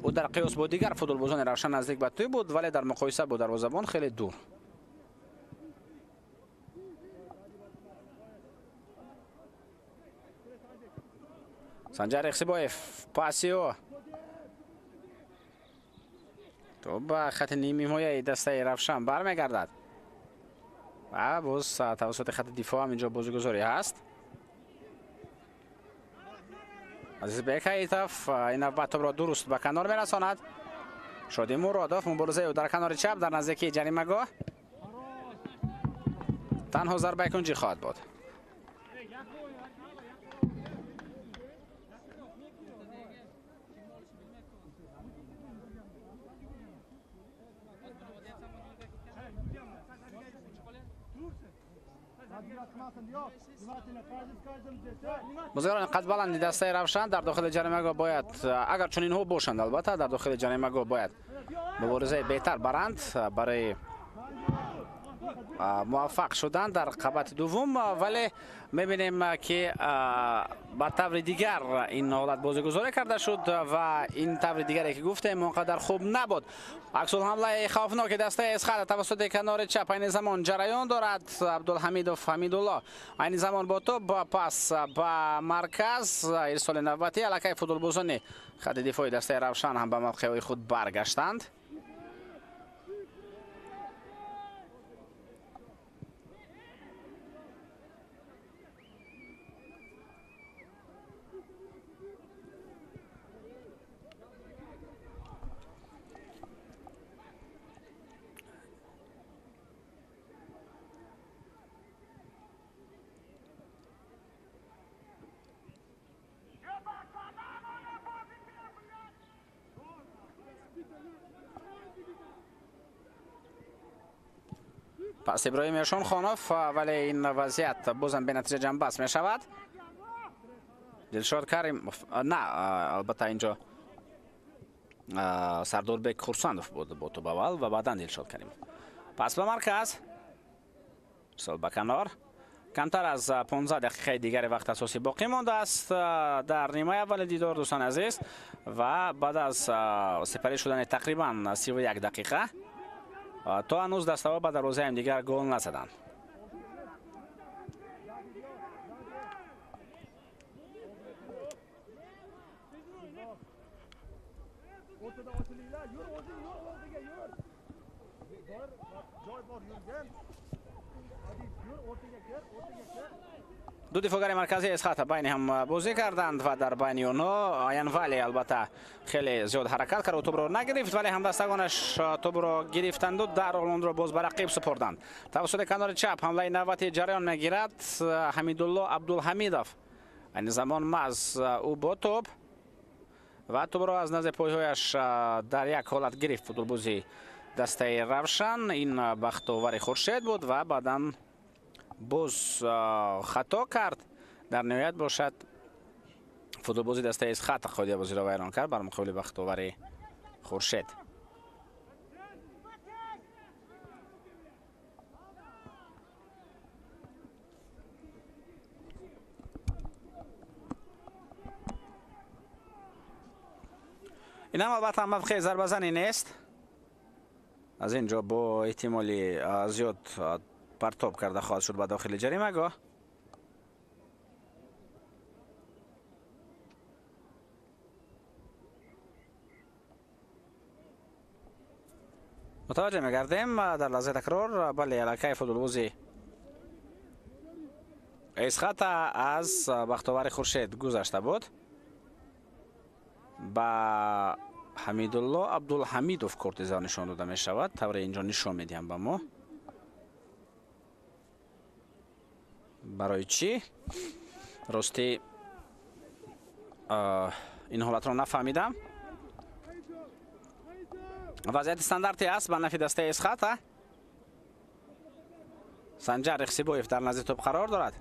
Ӯ дар қиёс бо дигар футболбозони Равшан наздик ба тӯб буд, вале дар муқоиса бо дарвозабон хеле дур. Санҷар Иқсибоев паси ӯ тӯб ба хати нимҳимояи дастаи Равшан бармегардад ва боз тавассути хати дифоъ ҳам инҷо бозигузорӣ ҳаст. Азизбек Ҳаитов ин навбат тӯбро дуруст ба канор мерасонад. Шоди Муродов муборизаи ӯ дар канори чап дар наздикии ҷаримагоҳ танҳо зарбаи кунҷӣ хоҳад буд. Бозигарони қадбаланди дастаи Равшан дар дохили ҷаримагоҳ бояд, агар чунинҳо бошанд, албатта дар дохили ҷаримагоҳ бояд муборизаи беҳтар баранд барои муваффақ шуданд дар қабати дуввум, вале мебинем, ки ба таври дигар ин ҳолат бозигузорӣ карда шуд ва ин таври дигаре, ки гуфтем, он қадар хуб набуд. Аксулҳамлаи хавфноки дастаи Эсхата тавассути канори чап айни замон ҷараён дорад. Абдулҳамидов Ҳамидулло айни замон бо тӯб, пас ба марказ, ирсоли навбатӣ. Аллакай футболбозони хати дифои дастаи Равшан ҳам ба мавқеъҳои худ баргаштанд. Пас Иброҳим Эшонхонов, вале ин вазъият бозам бенатиҷа ҷамъбаст мешавад. Дилшод Каримов, на, албатта, инҷо Сардорбек Хурсандов буд бо тӯб аввал ва баъдан Дилшод Каримов. Пас ба марказ, ирсол ба канор. Камтар аз 15 дақиқаи дигари вақт асосӣ боқӣ мондааст дар нимаи аввали дидор, дӯстони азиз, ва баъд аз сипарӣ шудани тақрибан 31 дақиқа то ҳанӯз дастаҳо ба дарвозаи ҳамдигар гол назаданд. O'rtada ochilinglar. Yur o'zing, yur oldiga yur. Bor, joy bor, yurgin. Adib, yur o'rtaga kir, o'rtaga kir. Ду дифоъгари марказии Эсхата байни ҳам бозӣ карданд ва дар байни онҳо Аянвали албатта хеле зиёд ҳаракат кард ва тӯбро нагирифт, вале ҳамдастагонаш тӯбро гирифтанду дарҳол онро боз ба рақиб супорданд. Тавассути канори чап ҳамлаи навбати ҷараён мегирад. Ҳамидулло Абдулҳамидов айни замон маҳз ӯ бо тӯб ва тӯбро аз назди пойҳояш дар як ҳолат гирифт футболбози дастаи Равшан. Ин бахтовари Хуршед буд ва баъдан боз хато кард. Дар ниҳоят бошад, футболбози дастаи Эсхата қоидаи бозиро вайрон кард бар муқобили бахтовари Хуршед. Инам албатта мавқеи зарбазанӣ нест. Аз ин ҷо бо эҳтимоли зиёд партоб карда хоҳад шуд ба дохили ҷаримагоҳ. Мутаваҷҷеҳ мегардем дар лаҳзаи такрор. Бале, аллакай футболбози Эсхата аз бахтовари Хуршед гузашта буд. Ба Ҳамидулло Абдулҳамидов корти зар нишон дода мешавад. Тавре инҷо нишон медиҳам ба мо. Барои чӣ? Ростӣ, ин ҳолатро нафаҳмидам. Вазъияти стандарте аст ба нафи дастаи Эсхата. Санҷар Ихсибоев дар назди тӯб қарор дорад.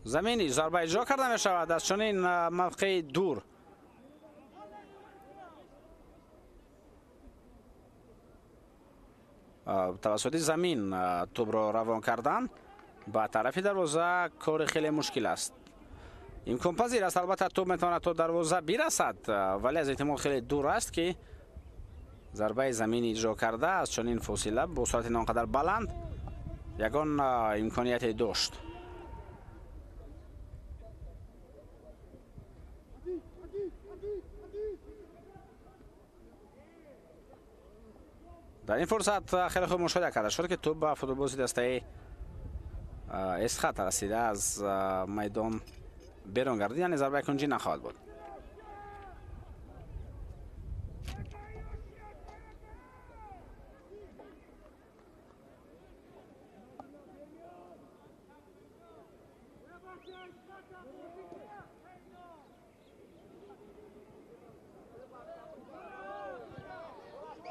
Замини зарба иҷро карда мешавад аз чунин мавқеи дур. Тавассути замин тӯбро равон кардан ба тарафи дарвоза кори хеле мушкил аст. Имконпазир аст, албатта, тӯб метавонад то дарвоза бирасад, вале аз эҳтимол хеле дур аст, ки зарбаи замин иҷро карда аз чунин фосила бо суръати на он қадар баланд ягон имконияте дошт. Дар ин фурсат хеле хуб мушоҳида карда шуд, ки тӯб ба футболбози дастаи Эсхата расида аз майдон берун гардид, яъне зарбаи кунҷӣ нахоҳад буд.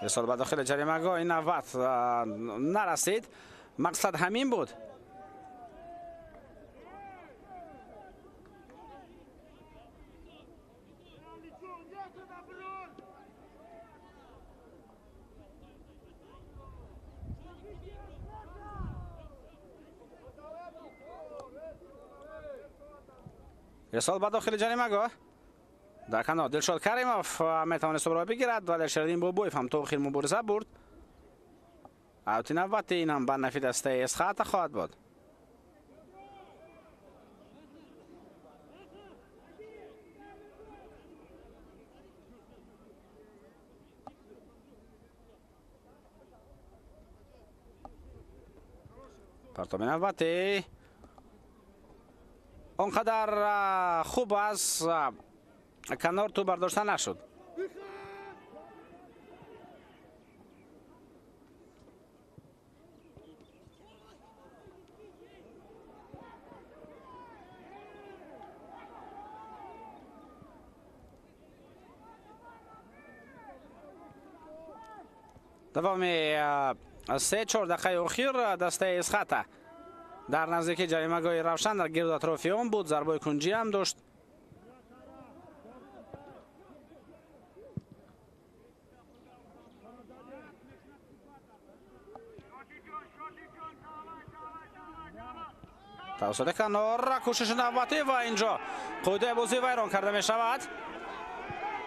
Ирсол ба дохили ҷаримагоҳ, ин навбат нарасид. Мақсад ҳамин буд. Ирсол ба дохили ҷаримагоҳ. Дар канор Дилшод Каримов метавонист тӯбро бигирад, вале Шериддин Бобоев ҳам то охир мубориза бурд. Аути навбати ин ҳам ба нафи дастаи Эсхата хоҳад буд. Партоби навбатӣ он қадар хуб аз канор тӯб бардошта нашуд. Давоми 3-4 дақиқаи охир дастаи Эсхата дар наздикии ҷаримагоҳи Равшан дар гирду атрофи он буд, зарбаи кунҷӣ ҳам дошт. Тавассути канор кӯшиши навбатӣ ва инҷо қоидаи бозӣ вайрон карда мешавад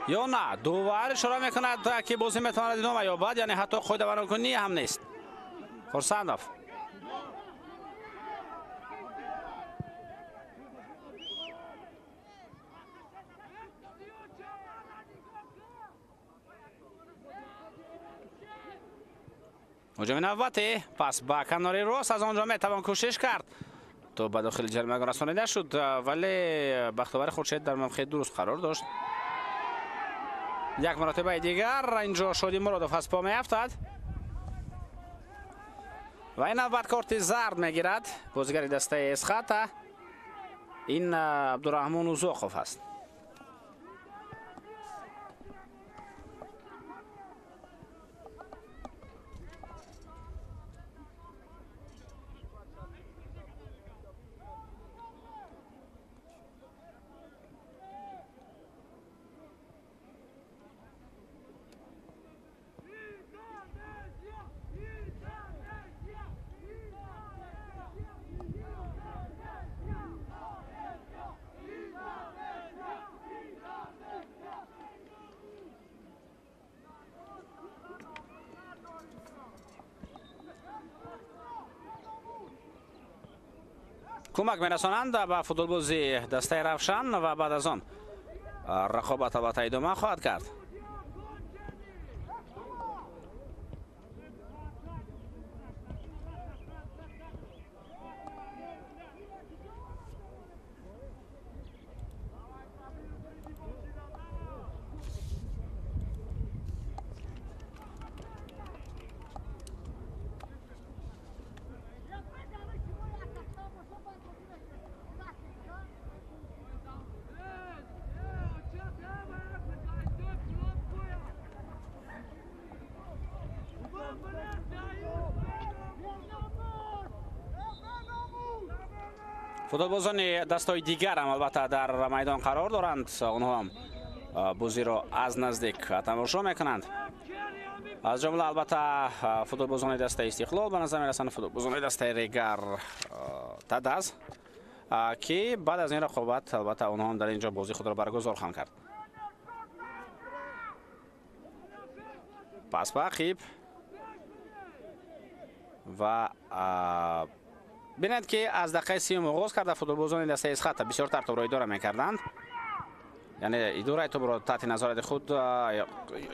ё на. Дувар ишора мекунад, ки бозӣ метавонад идома ёбад, яъне ҳатто қоида вайронкунӣ ҳам нест. Хурсандов ҳуҷуми навбатӣ, пас ба канори рост, аз он ҷо метавон кӯшиш кард. То ба дохили ҷаримагоҳ расонида шуд, вале Бахтовари Хуршед дар мавқеи дуруст қарор дошт. Як маротибаи дигар инҷо Шоди Муродов аз по меафтад ва ин навбат корти зард мегирад бозигари дастаи Эсхата. Ин Абдураҳмон Узоқов аст. Кӯмак мерасонанд ба футболбози дастаи Равшан ва баъд аз он рақобат албатта идома хоҳад кард. Футболбозони дастҳои дигар ҳам албатта дар майдон қарор доранд. Онҳо ҳам бозиро аз наздик тамошо мекунанд. Аз ҷумла албатта футболбозони дастаи Истиқлол ба назар мерасанд, футболбозони дастаи Регар Тадаз, ки баъд аз ин рақобат албатта онҳо ҳам дар ин ҷо бозии худро баргузор хоҳанд кард. Пас ба ақиб ва бинед, ки аз дақиқаи сиюм оғоз карда футболбозони дастаи Эсхата бисёртар тӯбро идора мекарданд, яъне идораи тӯбро таҳти назорати худ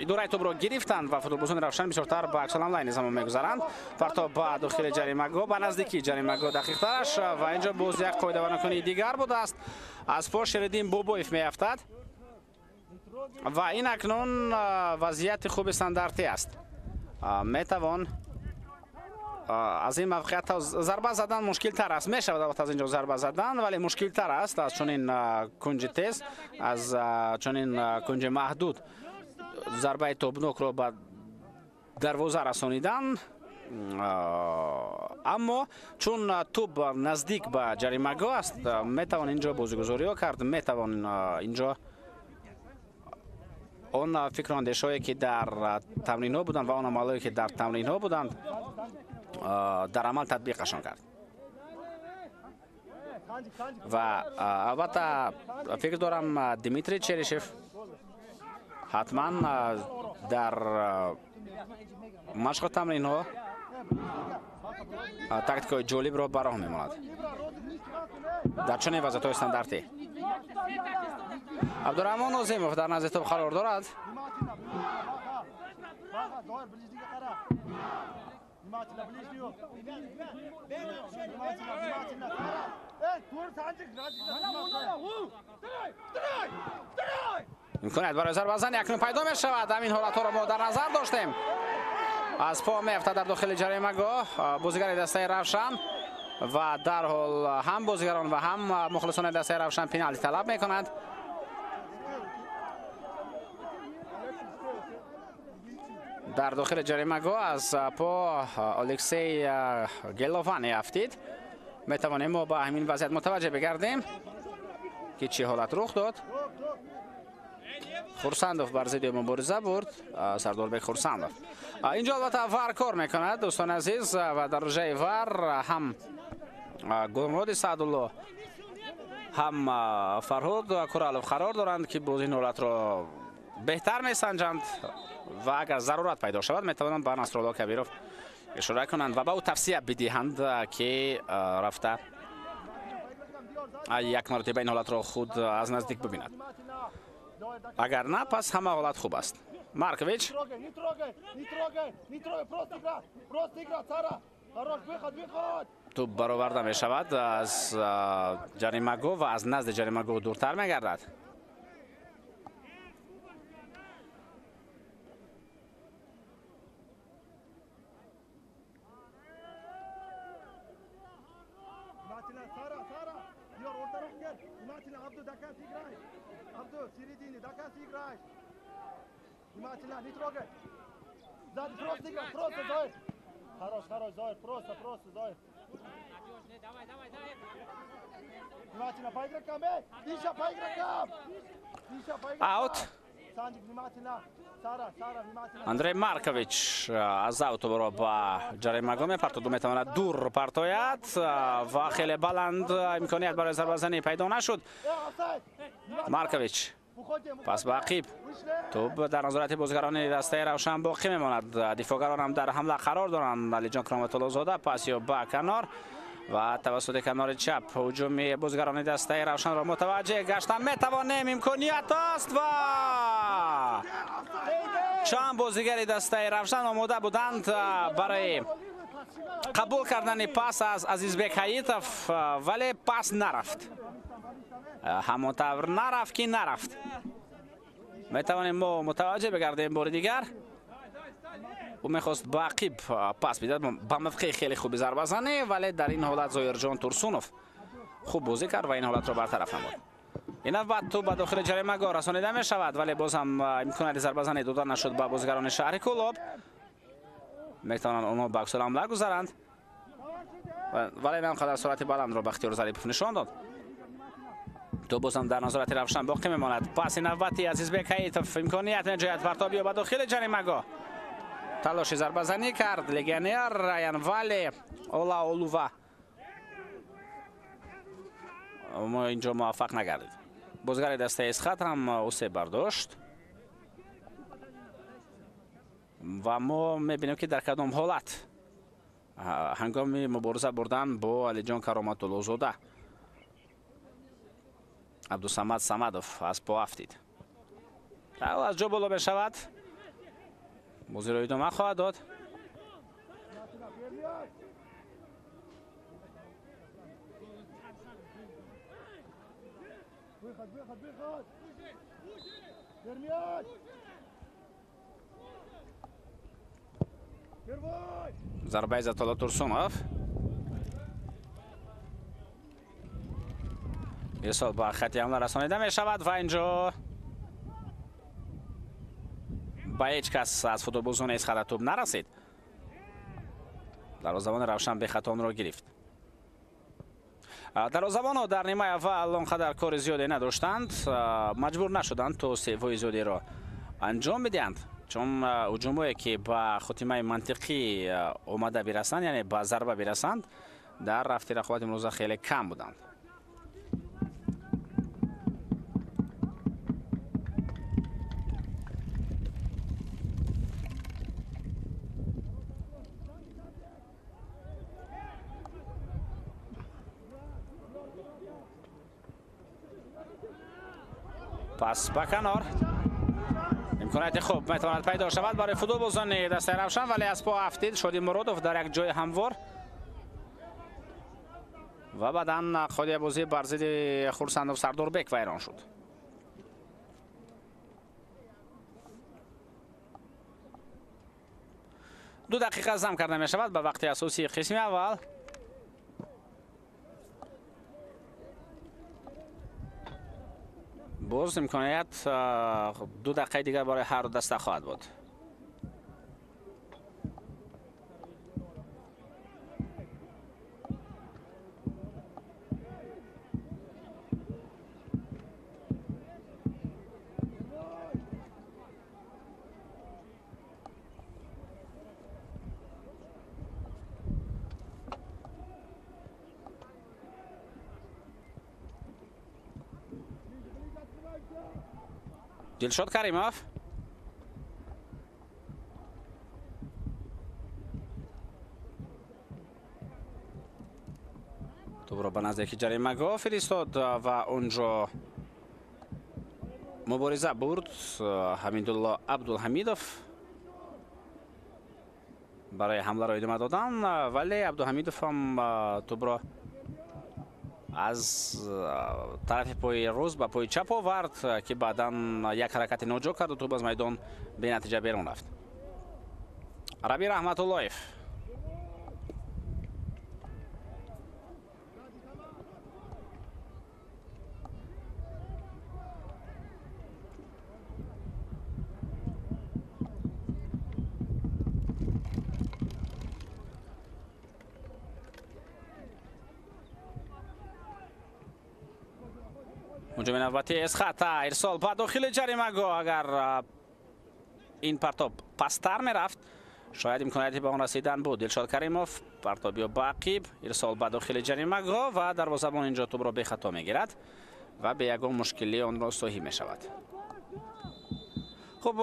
идораи тӯбро гирифтанд ва футболбозони Равшан бисёртар ба аксуламлайни замон мегузаранд. Партоб ба дохили ҷаримагоҳ, ба наздикии ҷаримагоҳ дақиқтараш, ва инҷо боз як қоидавайронкунии дигар будааст. Аз по Шериддин Бобоев меафтад ва ин акнун вазъияти хуби стандартӣ аст. Метавон аз ин мавқеият зарба задан мушкилтар аст. Мешавад албатта аз инҷо зарба задан, вале мушкилтар аст аз чунин кунҷи тез, аз чунин кунҷи маҳдуд зарбаи тобнокро ба дарвоза расонидан. Аммо чун тӯб наздик ба ҷаримагоҳ аст, метавон инҷо бозигузориҳо кард, метавон инҷо он фикру андешҳое ки дар тамринҳо буданд ва он амалҳое ки дар тамринҳо буданд дар амал татбиқашон кард. Ва албатта фикр дорам Дмитрий Черишев ҳатман дар машқу тамринҳо тактикаҳои ҷолибро ба роҳ мемонад дар чунин вазъиятҳои стандартӣ. Абдураҳмон Нозимов дар назди тӯб қарор дорад. Имконият барои зарбазанӣ акнун пайдо мешавад. Ҳамин ҳолатҳоро мо дар назар доштем. Аз по меафтад дар дохили ҷаримагоҳ бозигари дастаи Равшан ва дарҳол ҳам бозигарон ва ҳам мухлисони дастаи Равшан пеналти талаб мекунанд. Дар дохили ҷаримагоҳ аз по Алексей Геловани афтид. Метавонем мо ба ҳамин вазъият мутаваҷҷеҳ бигардем ки чӣ ҳолат рух дод. Хурсандов бар зидди мубориза бурд, Сардорбек Хурсандов. Инҷо албатта ВАР кор мекунад, дӯстони азиз, ва дар рӯжаи ВАР ҳам Гулмуроди Саъдулло ҳам Фарҳод Куралов қарор доранд ки боз ин ҳолатро беҳтар месанҷанд ва агар зарурат пайдо шавад метавонанд ба Насрулло Кабиров ишора кунанд ва ба ӯ тавсия бидиҳанд ки рафта як маротиба ин ҳолатро худ аз наздик бибинад. Агар на, пас ҳама ҳолат хуб аст. Маркович тӯб бароварда мешавад аз ҷаримагоҳ ва аз назди ҷаримагоҳ дуртар мегардад. Внимательно, не трогай. Сзади, просто играй, просто, Зоир. Хорош, хорош, Зоир, просто, просто, Зоир. Давай, давай, давай. Внимательно, по игрокам, эй! Миша, по игрокам! Миша, по игрокам! Аут. Санджик, внимательно. Сара, Сара, внимательно. Андрей Маркович аз аутобро ба ҷаримагоҳ мепартод. Ӯ метавонад дур партояд ва хеле баланд имконият барои зарбазанӣ пайдо нашуд. Маркович пас ба ақиб. Тӯб дар назорати бозигарони дастаи Равшан боқӣ мемонад. Дифоъгарон ҳам дар ҳамла қарор доранд. Алиҷон Кроматуллозода пас ё ба канор ва тавассути канори чап ҳуҷуми бозигарони дастаи Равшанро мутаваҷҷеҳ гаштан метавонем. Имконият аст ва чанд бозигари дастаи Равшан омода буданд барои қабул кардани пас аз Азизбек Ҳаитов, вале пас нарафт. Ҳамон тавр нарафт ки нарафт. Метавонем мо мутаваҷҷеҳ бигардем бори дигар. Ӯ мехост ба ақиб пас бидад ба мавқеи хеле хуби зарбазанӣ, вале дар ин ҳолат Зоирҷон Турсунов хуб бозӣ кард ва ин ҳолатро бартараф намуд. Ин навбат тӯб ба дохили ҷаримагоҳ расонида мешавад, вале боз ҳам имконияти зарбазанӣ дода нашуд ба бозигарони шаҳри Кӯлоб. Метавонанд онҳо ба аксулҳамла гузаранд, вале на он қадар суръати баландро Бахтиёр Зарипов нишон дод. Тӯб боз ҳам дар назорати Равшан боқӣ мемонад. Паси навбати Азизбек Ҳаитов имконият меҷӯяд партоб ё ба дохили ҷаримагоҳ. Талоши зарбазанӣ кард легионер Раян Вале Олаолува. Мо инҷо муваффақ нагардид. Бозигари дастаи Исхат ҳам усе бардошт ва мо мебинем ки дар кадом ҳолат ҳангоми мубориза бурдан бо Алиҷон Кароматуллозода Абдусамад Самадов аз по афтид. Аз ҷо боло мешавад. Бозиро идома хоҳад дод. Зарбаи Иззатулло Турсунов. Ирсол ба хати ҳамла расонида мешавад ва инҷо ба ҳеҷ кас аз футболбозони Исхата тӯб нарасид. Дарвозабони Равшан бехато онро гирифт. Дарвозабонҳо дар нимаи аввал он қадар кори зиёде надоштанд, маҷбур нашуданд то сейвҳои зиёдеро анҷом бидиҳанд, чун ҳуҷумҳое ки ба хотимаи мантиқӣ омада бирасанд, яъне ба зарба бирасанд, дар рафти рақобати имрӯза хеле кам буданд. Пас ба канор. Имконияти хуб метавонад пайдо шавад барои футболбозони дастаи Равшан, вале аз по афтид Шоди Муродов дар як ҷои ҳамвор ва баъдан қоидаи бозӣ бар зидди Хурсандов Сардорбек вайрон шуд. Ду дақиқа зам карда мешавад ба вақти асосии қисми аввал. Боз имконият 2 дақиқаи дигар барои ҳар ду даста хоҳад буд. Дилшод Каримов. Тӯбро ба наздики ҷаримагоҳ фиристод ва онҷо мубориза бурд Ҳамидулло Абдулҳамидов барои ҳамларо идома додан, вале Абдулҳамидов ҳам тӯбро аз тарафи пои рост ба пои чап овард, ки баъдан як ҳаракати ноҷо карду тӯб аз майдон бенатиҷа берун рафт. Раби Раҳматуллоев. Ҳуҷуми навбатии Эсхата, ирсол ба дохили ҷаримагоҳ. Агар ин партоб пасттар мерафт, шояд имконияти ба он расидан буд. Дилшод Каримов партобиё ба ақиб, ирсол ба дохили ҷаримагоҳ ва дарвозабон инҷо тӯбро бехато мегирад ва бе ягон мушкилӣ онро соҳиб мешавад. Хуб,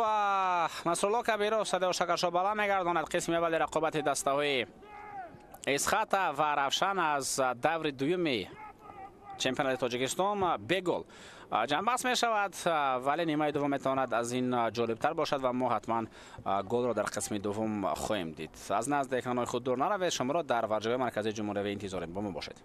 Насрулло Кабиров садои шакаршо баланд мегардонад. Қисми аввали рақобати дастаҳои Эсхата ва Равшан аз даври дуюми чемпионати Тоҷикистон бегол ҷамъбаст мешавад, вале нимаи дуввум метавонад аз ин ҷолибтар бошад ва мо ҳатман голро дар қисми дуввум хоҳем дид. Аз назди экранҳои худ дур наравед, шуморо дар варҷаҳои марказии ҷумҳуриявӣ интизорем. Бо мо бошед.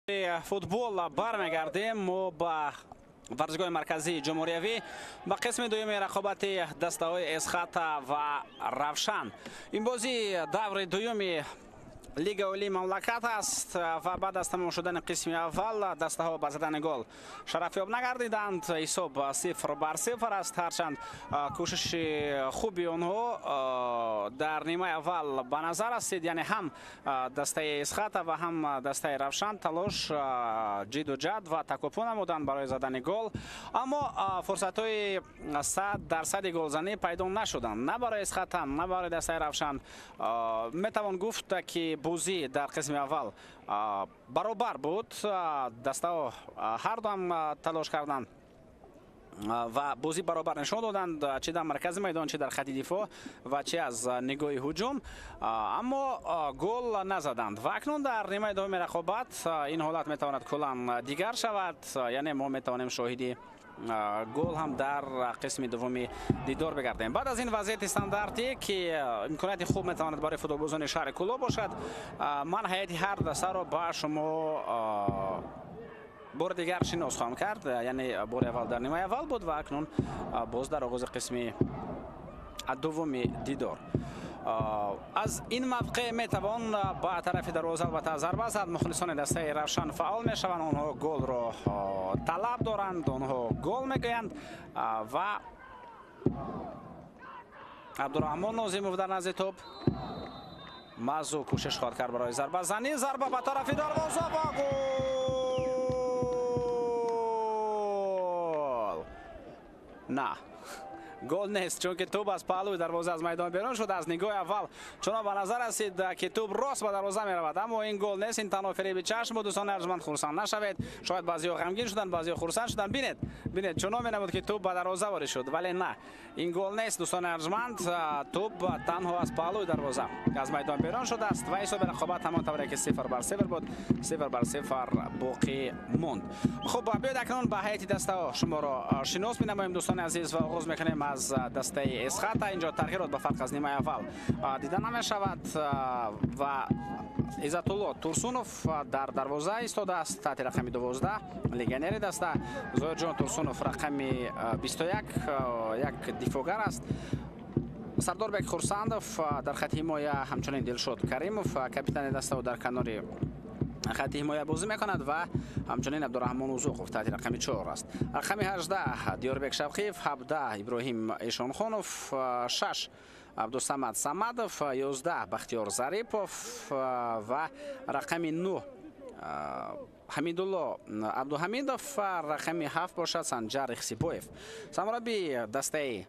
Футбол бармегардем мо ба варзишгоҳи марказии ҷумҳуриявӣ, ба қисми дуюми рақобати дастаҳои Эсхата ва Равшан. Ин бозӣ даври дуюми Лигаи Олии мамлакат аст ва баъд аз тамом шудани қисми аввал дастаҳо ба задани гол шарафёб нагардиданд. Ҳисоб 0-0 аст. Ҳарчанд кӯшиши хуби онҳо дар нимаи аввал ба назар расид, яъне ҳам дастаи Эсхата ва ҳам дастаи Равшан талош, ҷиду ҷад ва такопӯ намуданд барои задани гол, аммо фурсатҳои 100% голзанӣ пайдо нашуданд на барои Эсхата, на барои дастаи Равшан. Метавон гуфт, ки бозӣ дар қисми аввал баробар буд. Дастаҳо ҳар дуам талош карданд ва бозӣ баробар нишон доданд, чӣ дар маркази майдон, чӣ дар хати дифоъ ва чӣ аз нигоҳи ҳуҷум, аммо гол назаданд. Ва акнун дар нимаи дуюми рақобат ин ҳолат метавонад куллан дигар шавад, яъне мо метавонем шоҳиди гол ҳам дар қисми дуввуми дидор бигардем. Баъд аз ин вазъияти стандартӣ, ки имконияти хуб метавонад барои футболбозони шаҳри Кӯлоб бошад, ман ҳайати ҳар дастаро ба шумо бори дигар шинос хоҳам кард. Яъне бори аввал дар нимаи аввал буд ва акнун боз дар оғози қисми дуввуми дидор. Аз ин мавқеъ метавон ба тарафи дарвоза албатта зарба зад. Мухлисони дастаи Равшан фаъол мешаванд, онҳо голро талаб доранд, онҳо гол мегӯянд ва Абдураҳмон Нозимов дар назди топ мазу кӯшиш хоҳад кард барои зарбазанӣ. Зарба ба тарафи дарвоза ва гол! На, гол нест, чунки тӯб аз паҳлӯи дарвоза аз майдон берун шуд. Аз нигоҳи аввал чунон ба назар расид, ки тӯб рост ба дарвоза меравад, аммо ин гол нест. Ин танҳо фиреби чашм буд. Дӯстони арҷманд, хурсанд нашавед. Шояд баъзеҳо ғамгин шуданд, баъзеҳо хурсанд шуданд. Бинед, бинед, чунон менамуд, ки тӯб ба дарвоза ворид шуд, вале на, ин гол нест, дӯстони арҷманд. Тӯб танҳо аз паҳлӯи дарвоза аз майдон берун шудааст ва ҳисоби рақобат ҳамон тавре ки 0-0 буд, 0-0 боқӣ монд. Хуб, биёед акнун ба ҳайати дастаҳо шуморо шинос менамоем, дӯстони азиз, ва оғоз мекунем аз дастаи Эсхата. Инҷо тағйирот ба фарқ аз нимаи аввал дида намешавад ва Иззатулло Турсунов дар дарвоза истодааст таҳти рақами 12, легионери даста. Зоирҷон Турсунов рақами 21, як дифоъгар аст. Сардорбек Хурсандов дар хати ҳимоя, ҳамчунин Дилшод Каримов, капитани даста, дар канори хати ҳимоя бозӣ мекунад ва ҳамчунин Абдураҳмон Узуқов таҳти рақами 4 аст. Рақами 18 Диёрбек Шавқиев, 17 Иброҳим Эшонхонов, 6 Абдусамад Самадов, 11 Бахтиёр Зарипов ва рақами 9 Ҳамидулло Абдуҳамидов, рақами 7 бошад Санҷар Ихсибоев. Сармураббии дастаи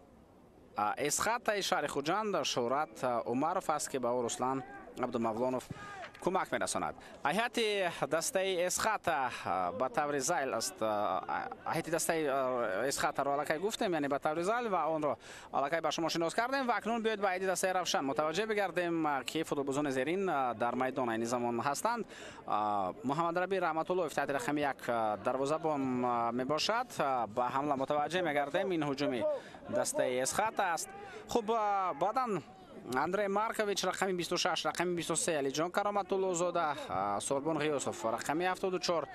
Эсхатаи шаҳри Хуҷанд Шӯҳрат Умаров аст, ки ба ӯ Руслан Абдумавлонов кӯмак мерасонад. Ҳайати дастаи Эсхата ба таври зайл аст. Ҳайати дастаи Эсхатаро аллакай гуфтем, яъне ба таври зайл, ва онро аллакай ба шумо шинос кардем. Ва акнун биёед ба ҳайати дастаи Равшан мутаваҷҷеҳ бигардем, ки футболбозони зерин дар майдон айни замон ҳастанд. Муҳаммадраби Раҳматуллоев таҳти рақами 1 дарвозабон мебошад. Ба ҳамла мутаваҷҷеҳ мегардем. Ин ҳуҷуми дастаи Эсхата аст. Хуб, баъдан Андрей Маркович рақами 26, рақами 23 Алиҷон Кароматуллозода, Сорбон Ғиёсов рақами 74,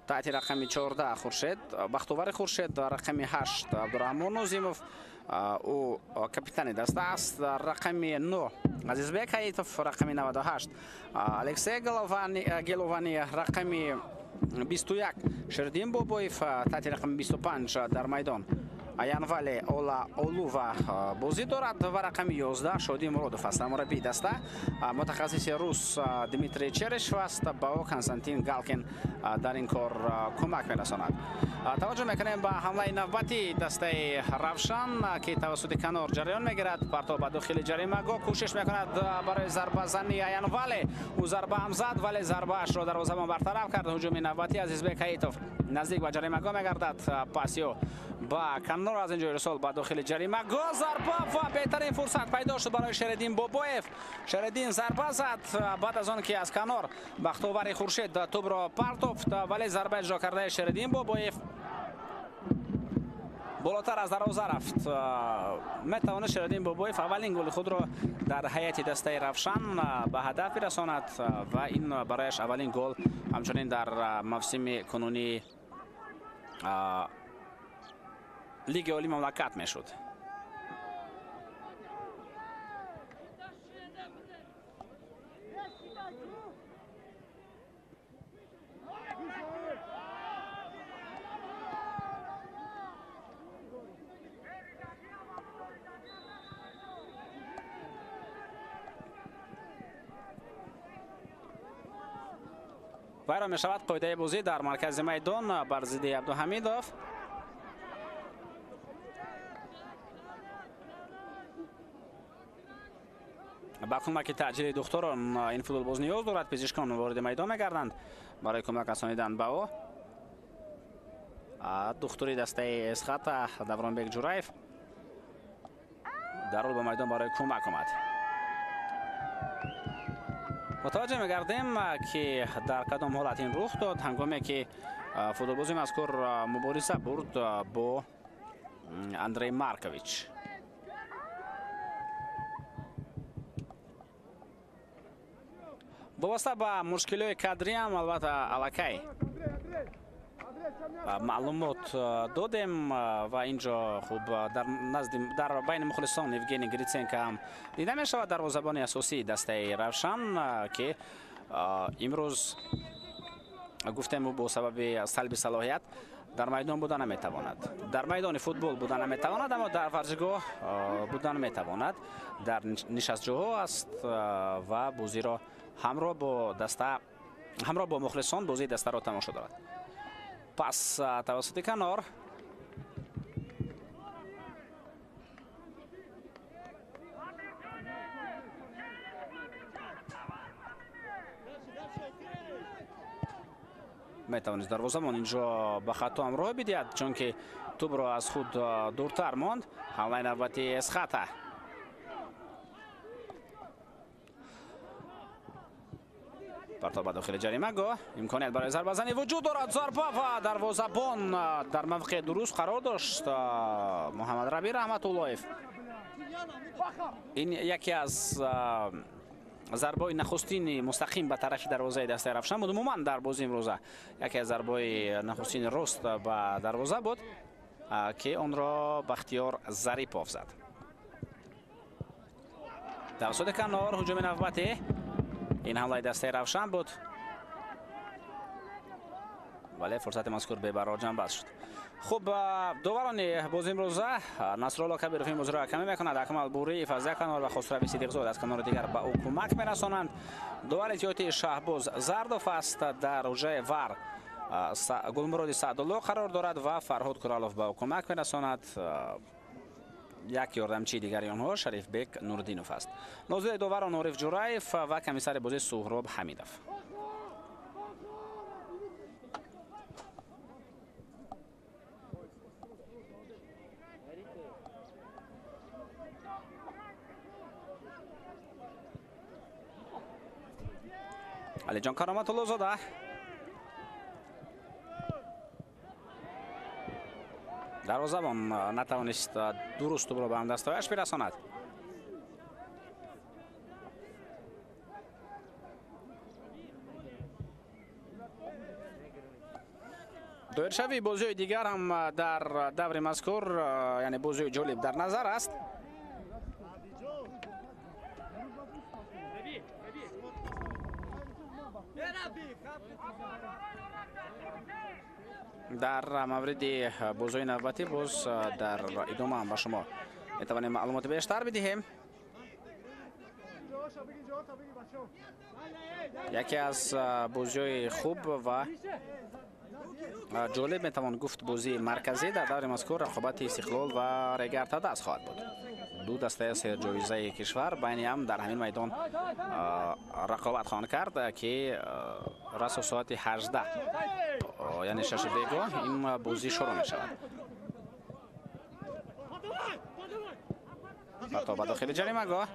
таҳти рақами 14 Хуршед Бахтовари Хуршед, рақами 8 Абдураҳмон Нозимов, ӯ капитани даста аст, рақами 9 Азизбек Ҳаитов, рақами 98 Алексей Геловани, рақами 21 Шердин Бобоев, таҳти рақами 25 дар майдон Аянвале Ола Олува бозӣ дорад ва рақами 11 Шодӣ Муродов аст. Мураббии даста мутахассиси рус Дмитрий Черешев аст, ба ӯ Константин Галкин дар ин кор кӯмак мерасонад. Таваҷҷӯҳ мекунем ба ҳамлаи навбатии дастаи Равшан, ки тавассути канор ҷараён мегирад. Партов ба дохили ҷаримагоҳ, кӯшиш мекунад барои зарбазании Аянвале. Ӯ зарба ҳам зад, вале зарбаашро дарвозабон бартараф кард. Ҳуҷуми навбатӣ Азизбек Ҳаитов наздик ба ҷаримагоҳ мегардад. Пасиё ба канор, аз инҷо ирсол ба дохили ҷаримагоҳ, зарба ва беҳтарин фурсат пайдо шуд барои Шереддин Бобоев. Шереддин зарба зад баъд аз он ки аз канор Бахтовари Хуршед тӯбро партофт, вале зарба иҷро кардаи Шереддин Бобоев Болотар аз дарвоза рафт. Метавонист Шералдин Бобоев аввалин голи худро дар ҳайати дастаи Равшан ба ҳадаф бирасонад ва ин барояш аввалин гол ҳамчунин дар мавсими кунунии Лиги Олии мамлакат мешуд. Вайрон мешавад қоидаи бозӣ дар маркази майдон бар зидди Абдуҳамидов. Ба кӯмаки таъҷили духтурон ин футболбоз ниёз дорад. Пизишкон вориди майдон мегарданд барои кӯмак расонидан ба ӯ. Духтури дастаи Эсхата Давронбек Ҷураев дарол ба майдон барои кӯмак омад. Мутаваҷҷеҳ мегардем, ки дар кадом ҳолат ин рух дод, ҳангоме ки футболбози мазкур мубориза бурд бо Андрей Маркович. Вобаста ба мушкилиҳои кадриам албатта аллакай маълумот додем ва инҷо хуб дар назди дар байни мухлисон Евгений Гриценко ҳам дида мешавад, дарвозабони асосии дастаи Равшан, ки имрӯз гуфтем ӯ бо сабаби салби салоҳият дар майдон буда наметавонад. Дар майдони футбол буда наметавонад, аммо дар варзишгоҳ буда наметавонад. Дар нишастҷоҳо аст ва бозиро ҳамроҳ бо даста, ҳамроҳ бо мухлисон бозии дастаро тамошо дорад. Пас тавассути канор метавонист дарвозабон инҷо ба хато ҳамроҳ бидиҳад, чунки тӯбро аз худ дуртар монд. Ҳамлаи навбати Эсхата. Партоб ба дохили ҷаримагоҳ, имконият барои зарбазанӣ вуҷуд дорад. Зарба ва дарвозабон дар мавқеи дуруст қарор дошт. Муҳаммад Раби Раҳматуллоев. Ин яке аз зарбаҳои нахустини мустақим ба тарафи дарвозаи дастаи Равшан буд. Умуман дар бозии имрӯза яке аз зарбаҳои нахустини рост ба дарвоза буд, ки онро Бахтиёр Зарипов зад. Тавассути канор ҳуҷуми навбатӣ. Ин ҳамлаи дастаи Равшан буд, вале фурсати мазкур бебарор ҷанбаст шуд. Хуб, доварони бози имрӯза Насрулло Кабиров ин бозиро ҳакамӣ мекунад, Акмал Буриев аз як канор ва Хосрави Сидиқзод аз канори дигар ба ӯ кӯмак мерасонанд. Довари иттиҳоти Шаҳбоз Зардов аст. Дар ҳуҷраи ВАР Гулмуроди Саъдулло қарор дорад ва Фарҳод Куралов ба ӯ кӯмак мерасонад. Як ёрдамчии дигари онҳо Шарифбек Нурдинов аст. Нозири доварон Ориф Ҷураев ва комиссари бозӣ Суҳроб Ҳамидов. Алиҷон Кароматуллозода. Дарвозабон натавонист дуруст тӯбро ба ҳамдастояш бирасонад. Доиршавии бозиҳои дигар ҳам дар даври мазкур, яъне бозиҳои ҷолиб дар назар аст. Дар мавриди бозиҳои навбатӣ боз дар идома ҳам ба шумо метавонем маълумоти бештар бидиҳем. Яке аз бозиҳои хуб ва ҷолиб метавон гуфт бозии марказӣ дар даври мазкур рақобати Истиқлол ва Регар Тадас хоҳад буд. Ду дастаи серҷоизаи кишвар байни ҳам дар ҳамин майдон рақобат хоҳанд кард, ки расо соати 18, яъне 6 бего ин бозӣ шурӯъ мешавад. Партоб ба дохили ҷаримагоҳ.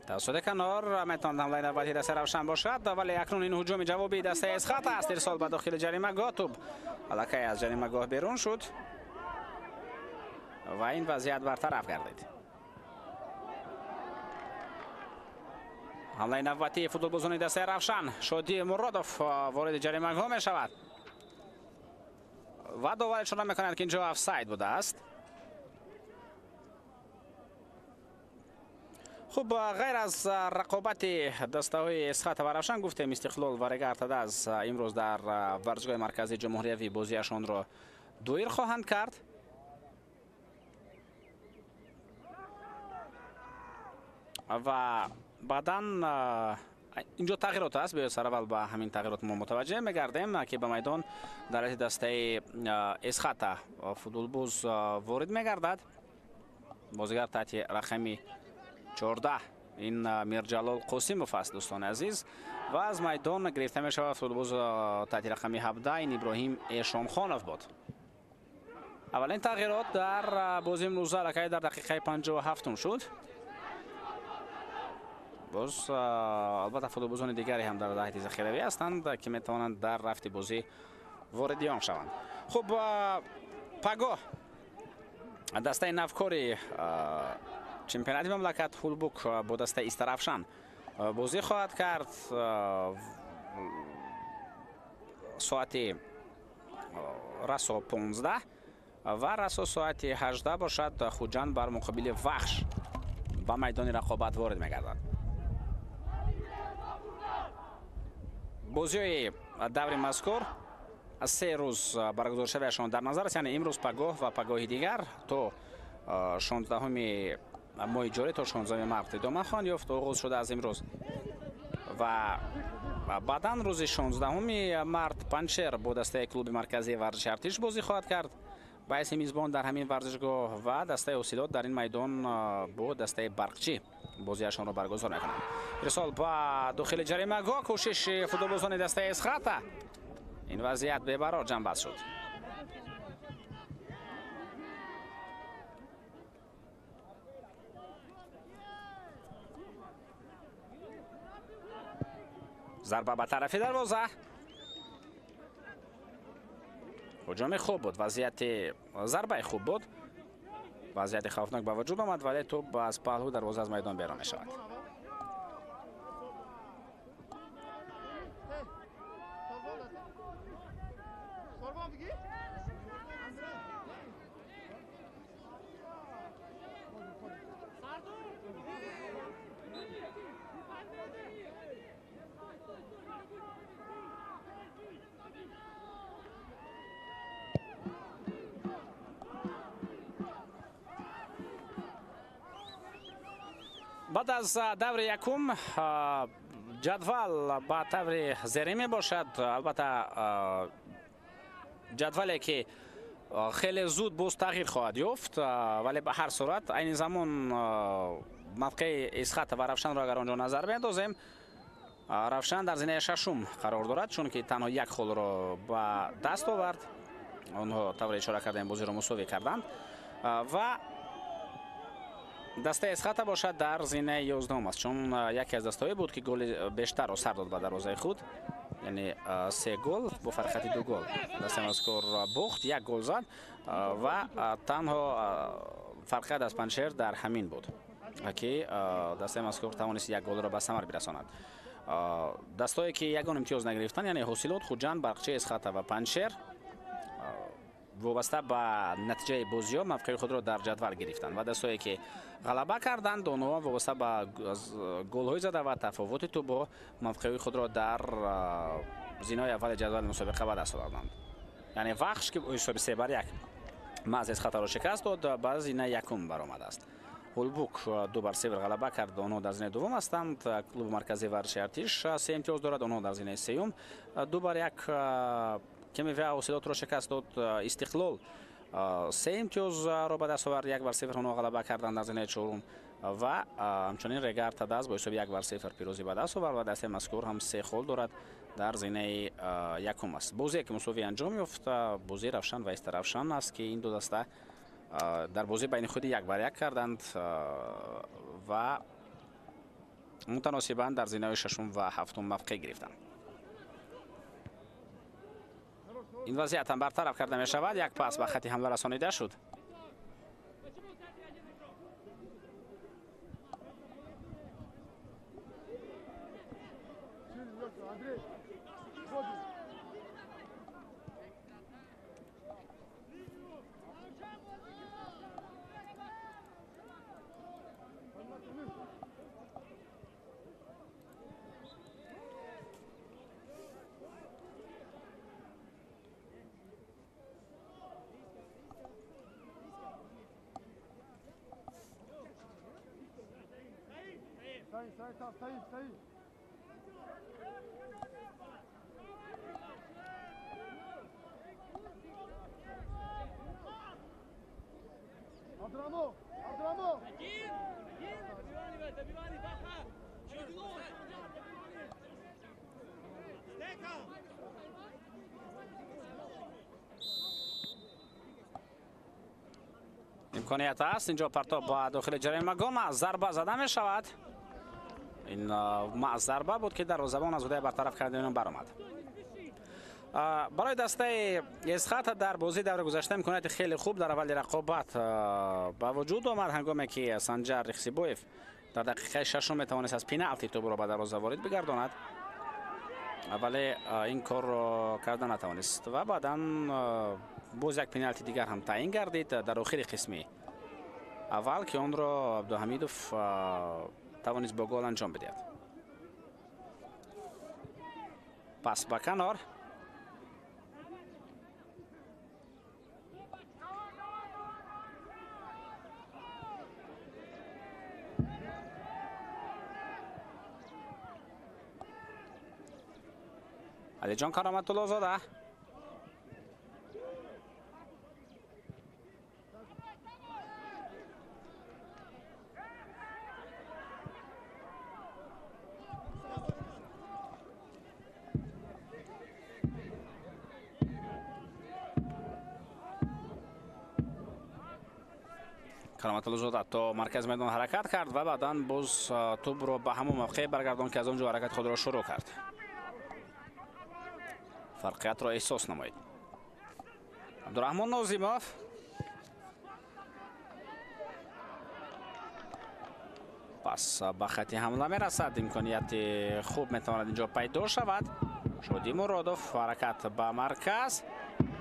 Тавассути канор метавонад ҳамлаи навбатии дастаи Равшан бошад, вале акнун ин ҳуҷуми ҷавобии дастаи Эсхата аст. Ирсол ба дохили ҷаримагоҳ, тӯб аллакай аз ҷаримагоҳ берун шуд ва ин вазъият бартараф гардид. Ҳамлаи навбатии футболбозони дастаи Равшан. Шодӣ Муродов вориди ҷаримагоҳ мешавад ва довар ишора мекунад, ки инҷо офсайд будааст. Хуб, ғайр аз рақобати дастаҳои Эсхата ва Равшан гуфтем, Истиқлол ва Регар Тадаз имрӯз дар варзишгоҳи марказии ҷумҳуриявӣ бозиашонро доир хоҳанд кард. Ва баъдан инҷо тағйирот аст. Биёед сараввал ба ҳамин тағйирот мо мутаваҷҷеҳ мегардем, ки ба майдон дар ҳайати дастаи Эсхата футболбоз ворид мегардад. Бозигар таҳти рақами 14 ин Мирҷалол Қосимов аст, дӯстони азиз, ва аз майдон гирифта мешавад футболбоз таҳти рақами 17 ин Иброҳим Эшонхонов буд. Аввалин тағйирот дар бозии имрӯза аллакай дар дақиқаи 57 шуд. Боз албатта футболбозони дигаре ҳам дар ҳайати захиравӣ ҳастанд, ки метавонанд дар рафти бозӣ вориди он шаванд. Хуб, пагоҳ дастаи навкори чемпионати мамлакат Ҳулбук бо дастаи Истаравшан бозӣ хоҳад кард. Соати расо 15 ва расо соати 18 бошад Хуҷанд бар муқобили Вахш ба майдони рақобат ворид мегардад. Бозиҳои даври мазкур аз 3 рӯз баргузоршавиашон дар назар аст, яъне имрӯз, пагоҳ ва пагоҳи дигар то 16 моҳи ҷорӣ, то 16 март идома хоҳанд ёфт. Оғоз шуда аз имрӯз ва баъдан рӯзи 16 март Панҷшер бо дастаи клуби марказии варзиши Артиш бозӣ хоҳад кард ба ҳайси мизбон дар ҳамин варзишгоҳ ва дастаи Ҳосилот дар ин майдон бо дастаи Барқчӣ бозиашонро баргузор мекунанд. Ирсол ба дохили ҷаримагоҳ, кӯшиши футболбозони дастаи Эсхата. Ин вазъият бебарор ҷанбаст шуд. Зарба ба тарафи дарвоза. Ҳуҷуми хуб буд, вазъияти зарбаи хуб буд. Вазъияти хавфнок ба вуҷуд омад, вале тӯб аз паҳлӯи дарвоза аз майдон берун мешавад. Баъд аз даври якум ҷадвал ба таври зерин мебошад. Албатта ҷадвале ки хеле зуд боз тағйир хоҳад ёфт, вале ба ҳар сурат айни замон мавқеи Эсхата ва Равшанро агар онҷо назар биандозем, Равшан дар зинаи шашум қарор дорад, чунки танҳо як холро ба даст овард. Онҳо тавре ишора кардем бозиро мусовӣ карданд ва дастаи Эсхата бошад дар зинаи 11 аст, чун яке аз дастаҳое буд, ки голи бештарро сар дод ба дарвозаи худ, яъне 3 гол бо фарқияти 2 гол. Дастаи мазкур бохт, 1 гол зад ва танҳо фарқият аз Панҷшер дар ҳамин буд, ки дастаи мазкур тавонист 1 голро ба самар бирасонад. Дастое ки ягон имтиёз нагирифтанд, яъне Ҳосилот, Хуҷанд, Барқчи, Эсхата ва Панҷшер, вобаста ба натиҷаи бозиҳо мавқеи худро дар ҷадвал гирифтанд ва дастое ки ғалаба карданд, онҳо вобаста ба голҳои зада ва тафовути тӯбо мавқеи худро дар зинаҳои аввали ҷадвали мусобиқа ба даст оварданд. Яъне Вахш, ки ҳисоби 3-1 маҳз Эсхатаро шикаст дод, ба зинаи якум баромадааст. Ҳулбук 2-0 ғалаба кард, онҳо дар зинаи дуввум ҳастанд. Клуби марказии варзиши Артиш 3 имтиёз дорад, онҳо дар зинаи сеюм. 2-1 Кемивя Ҳосилотро шикаст дод. Истиқлол 3 имтиёзро ба даст овард, 1-0 онҳо ғалаба карданд дар зинаи чорум ва ҳамчунин Регар Тадаз бо ҳисоби 1-0 пирӯзӣ ба даст овард ва дастаи мазкур ҳам 3 хол дорад, дар зинаи якум аст. Бозие ки мусовӣ анҷом ёфт, бозии Равшан ва Истаравшан аст, ки ин ду даста дар бозӣ байни худи 1-1 карданд ва мутаносибан дар зинаҳои шашум ва ҳафтум мавқеъ гирифтанд. Ин вазъият ҳам бартараф карда мешавад. Як пас ба хати ҳамла расонида шуд. Имконият аст инҷо партоб ба дохили ҷаримагоҳ зарба зада мешавад. Ин зарба буд ки дарвозабон аз ҳудаи бартараф кардани он баромад. Барои дастаи Эсхата дар бозии даври гузашта имконияти хеле хуб дар аввали рақобат ба вуҷуд омад, ҳангоме ки Санҷар Рихсибоев дар дақиқаи шашум метавонист аз пеналти тӯбро ба дарвоза ворид бигардонад, вале ин корро карда натавонист ва баъдан боз як пеналти дигар ҳам таъин гардид дар охири қисми аввал, ки онро Абдуҳамидов тавонист бо гол анҷом бидиҳад. Пас ба канор. Алиҷон Кароматуллозода. Кароматуллозода то маркази майдон ҳаракат кард ва баъдан боз тӯбро ба ҳамон мавқеъ баргардонд, ки аз он ҷо ҳаракати худро шурӯъ кард. Фарқиятро эҳсос намоед. Абдураҳмон Нозимов. Пас ба хати ҳамла мерасад. Имконияти хуб метавонад инҷо пайдо шавад. Шодӣ Муродов ҳаракат ба марказ,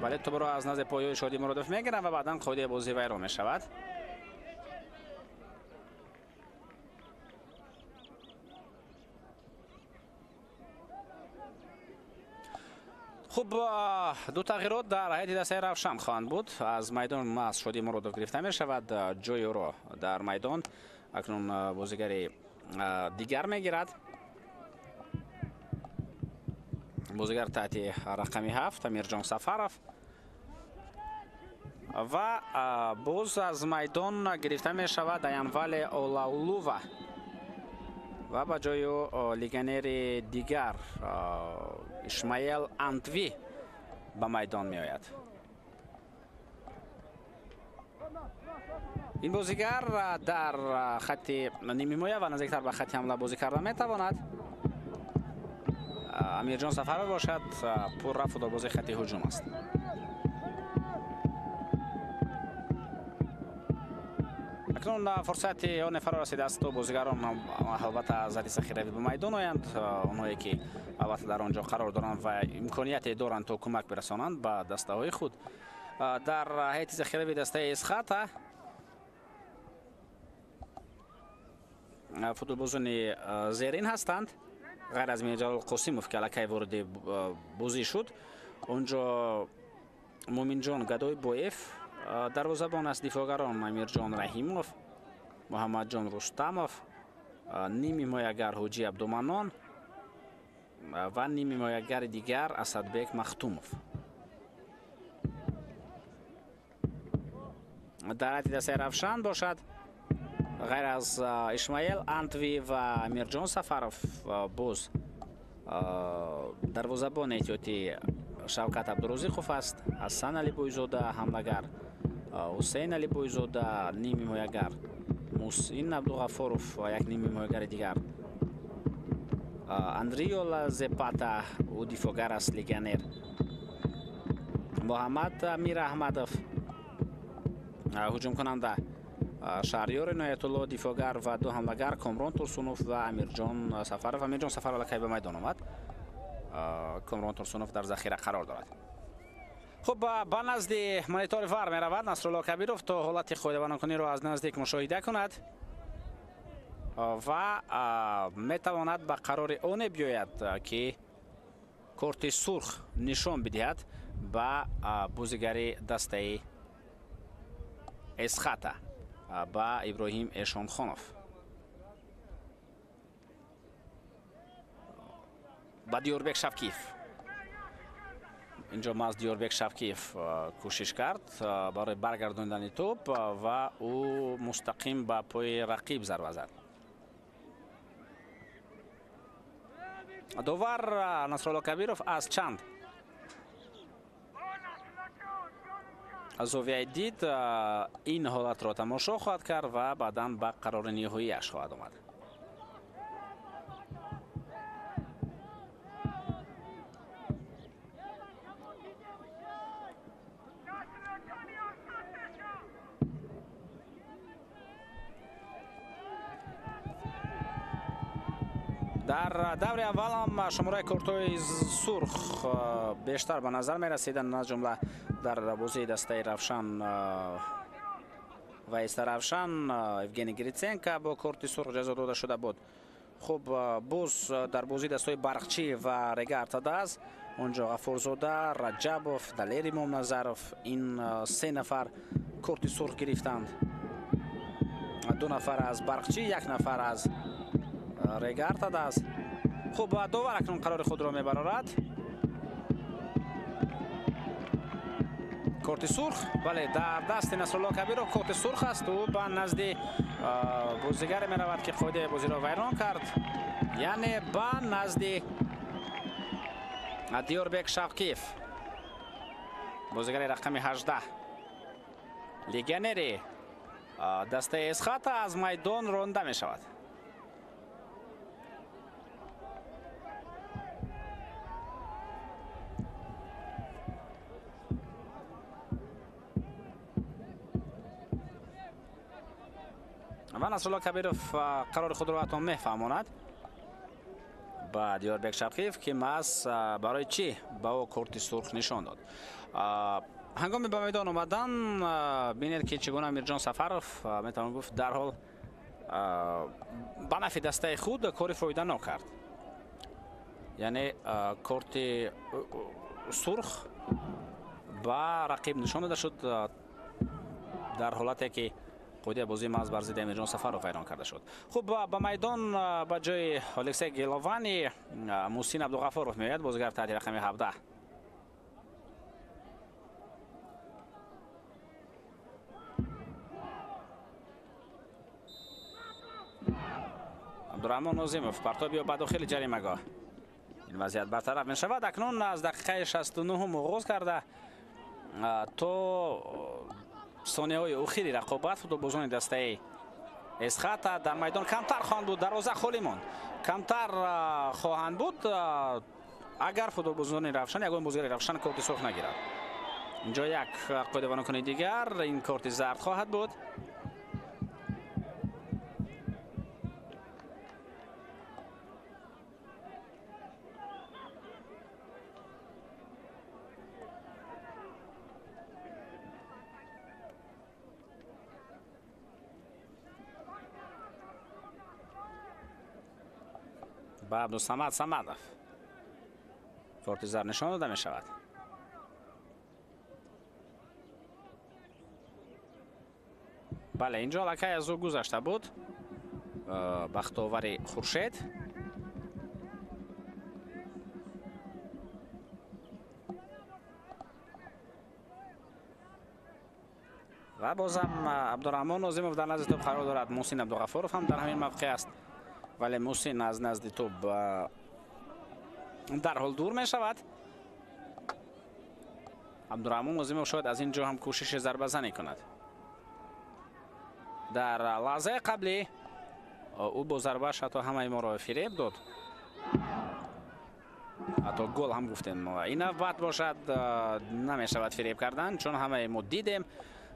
вале тӯбро аз назди поёи Шодӣ Муродов мегиранд ва баъдан қоидаи бозӣ вайрон мешавад. Хуб, ду тағйирот дар ҳайати дастаи Равшан хоҳанд буд. Аз майдон маҳз Шодӣ Муродов гирифта мешавад. Ҷои ӯро дар майдон акнун бозигари дигар мегирад. Бозигар таҳти рақами 7 Амирҷон Сафаров ва боз аз майдон гирифта мешавад Аянвале Олаулува ва ба ҷои ӯ легионери дигар Ишмаил Антви ба майдон меояд. Ин бозигар дар хати нимҳимоя ва наздиктар ба хати ҳамла бозӣ карда метавонад. Амирҷон Сафаров бошад пурра футболбози хати ҳуҷум аст. Акнун фурсати он фаро расидааст, то бозигарон албатта аз ҳадди захиравӣ ба майдон оянд. Онҳое ки албатта дар он ҷо қарор доранд ва имконияте доранд то кӯмак бирасонанд ба дастаҳои худ. Дар ҳайати захиравии дастаи Эсхата футболбозони зерин ҳастанд, ғайр аз Мирҷалол Қосимов, ки аллакай вориди бозӣ шуд. Он ҷо Муминҷон Гадойбоев дарвозабон аст, дифоъгарон Амирҷон Раҳимов, Муҳаммадҷон Рустамов, нимҳимоягар Ҳоҷӣ Абдуманон ва нимҳимоягари дигар Асадбек Махтумов. Дар ҳайати дастаи Равшан бошад ғайр аз Ишмаил Антви ва Амирҷон Сафаров боз дарвозабони эҳтиётӣ Шавкат Абдурозиқов аст, Ҳасан Алибойзода ҳамлагар, Ҳусейн Алибойзода нимҳимоягар, Мусин Абдуғаффоров ва як нимҳимоягари дигар Андриола Зепата, ӯ дифоъгар аст, легионер. Муҳаммад Мираҳмадов, ҳуҷумкунанда. Шаҳриёр Иноятулло, дифоъгар ва ду ҳамлагар Комрон Турсунов ва Амирҷон Сафаров. Амирҷон Сафаров аллакай ба майдон омад. Комрон Турсунов дар захира қарор дорад. Хуб, ба назди монитори вар меравад Насрулло Кабиров то ҳолати қоидавайронкуниро аз наздик мушоҳида кунад ва метавонад ба қарори оне биёяд, ки корти сурх нишон бидиҳад ба бозигари дастаи Эсхата, ба Иброҳим Эшонхонов. Ба Диёрбек Шавкиев. Инҷо маҳз Диёрбек Шавкиев кӯшиш кард барои баргардондани тӯб ва ӯ мустақим ба пои рақиб зарба зад. Довар Насрулло Кабиров аз чанд зовияи дид ин ҳолатро тамошо хоҳад кард ва баъдан ба қарори ниҳоияш хоҳад омад. Дар даври аввалам шумораи кортҳои сурх бештар ба назар мерасиданд, аз ҷумла дар бозии дастаи Равшан ва Истаравшан Евгений Гриценко бо корти сурх ҷазо дода шуда буд. Хуб, боз дар бозии дастаи Барқчӣ ва Регар Тадаз онҷо Ғафурзода, Раҷабов, Далер Имомназаров, ин се нафар корти сурх гирифтанд. Ду нафар аз Барқчӣ, як нафар аз Регар Тадаз. Хуб, довар акнун қарори худро мебарорад. Корти сурх, бале, дар дасти Насрулло Кабиров корти сурх аст. Ӯ ба назди бозигаре меравад, ки қоидаи бозиро вайрон кард, яъне ба назди Диёрбек Шавкиев, бозигари рақами 18, легионери дастаи Эсхата аз майдон ронда мешавад. Ва Насрулло Кабиров қарори худро ҳатто мефаҳмонад ба Диёрбек Шавкиев, ки маҳз барои чӣ ба ӯ корти сурх нишон дод. Ҳангоми ба майдон омадан бинед, ки чӣ гуна Амирҷон Сафаров метавон гуфт дарҳол ба нафи дастаи худ кори фоиданок кард. Яъне корти сурх ба рақиб нишон дода шуд дар ҳолате ки қоидаи бозии маҳз бар зидди Амирҷон Сафаров вайрон карда шуд. Хуб, ба майдон ба ҷои Алексей Геловани Мусин Абдуғафоров меояд, бозигар таҳти рақами 17. Абдураҳмон Нозимов партоби ба дохили ҷаримагоҳ. Ин вазъият бартараф мешавад. Акнун аз дақиқаи 69 оғоз карда то сонияҳои охири рақобат футболбозони дастаи Эсхата дар майдон камтар хоҳанд буд, дарвоза холӣ монд. Камтар хоҳанд буд агар футболбозони Равшан, ягон бозигари Равшан корти сурх нагирад. Инҷо як қоидавайронкуни дигар, ин корти зард хоҳад буд. Ба Абдусамад Самадов корти зард нишон дода мешавад. Бале, инҷо аллакай аз ӯ гузашта буд бахтовари Хуршед. Ва бозам Абдураҳмон Нозимов дар назди тӯб қарор дорад. Мусин Абдуғафоров ҳам дар ҳамин мавқеъ аст, вале Мусин аз назди тӯб дарҳол дур мешавад. Абдураҳмон Нозимов шояд аз ин ҷо ҳам кӯшиши зарбазанӣ кунад. Дар лаҳзаи қаблӣ ӯ бо зарбааш ҳатто ҳамаи моро фиреб дод. Ҳатто гол ҳам гуфтем. Ин навбат бошад намешавад фиреб кардан, чун ҳамаи мо дидем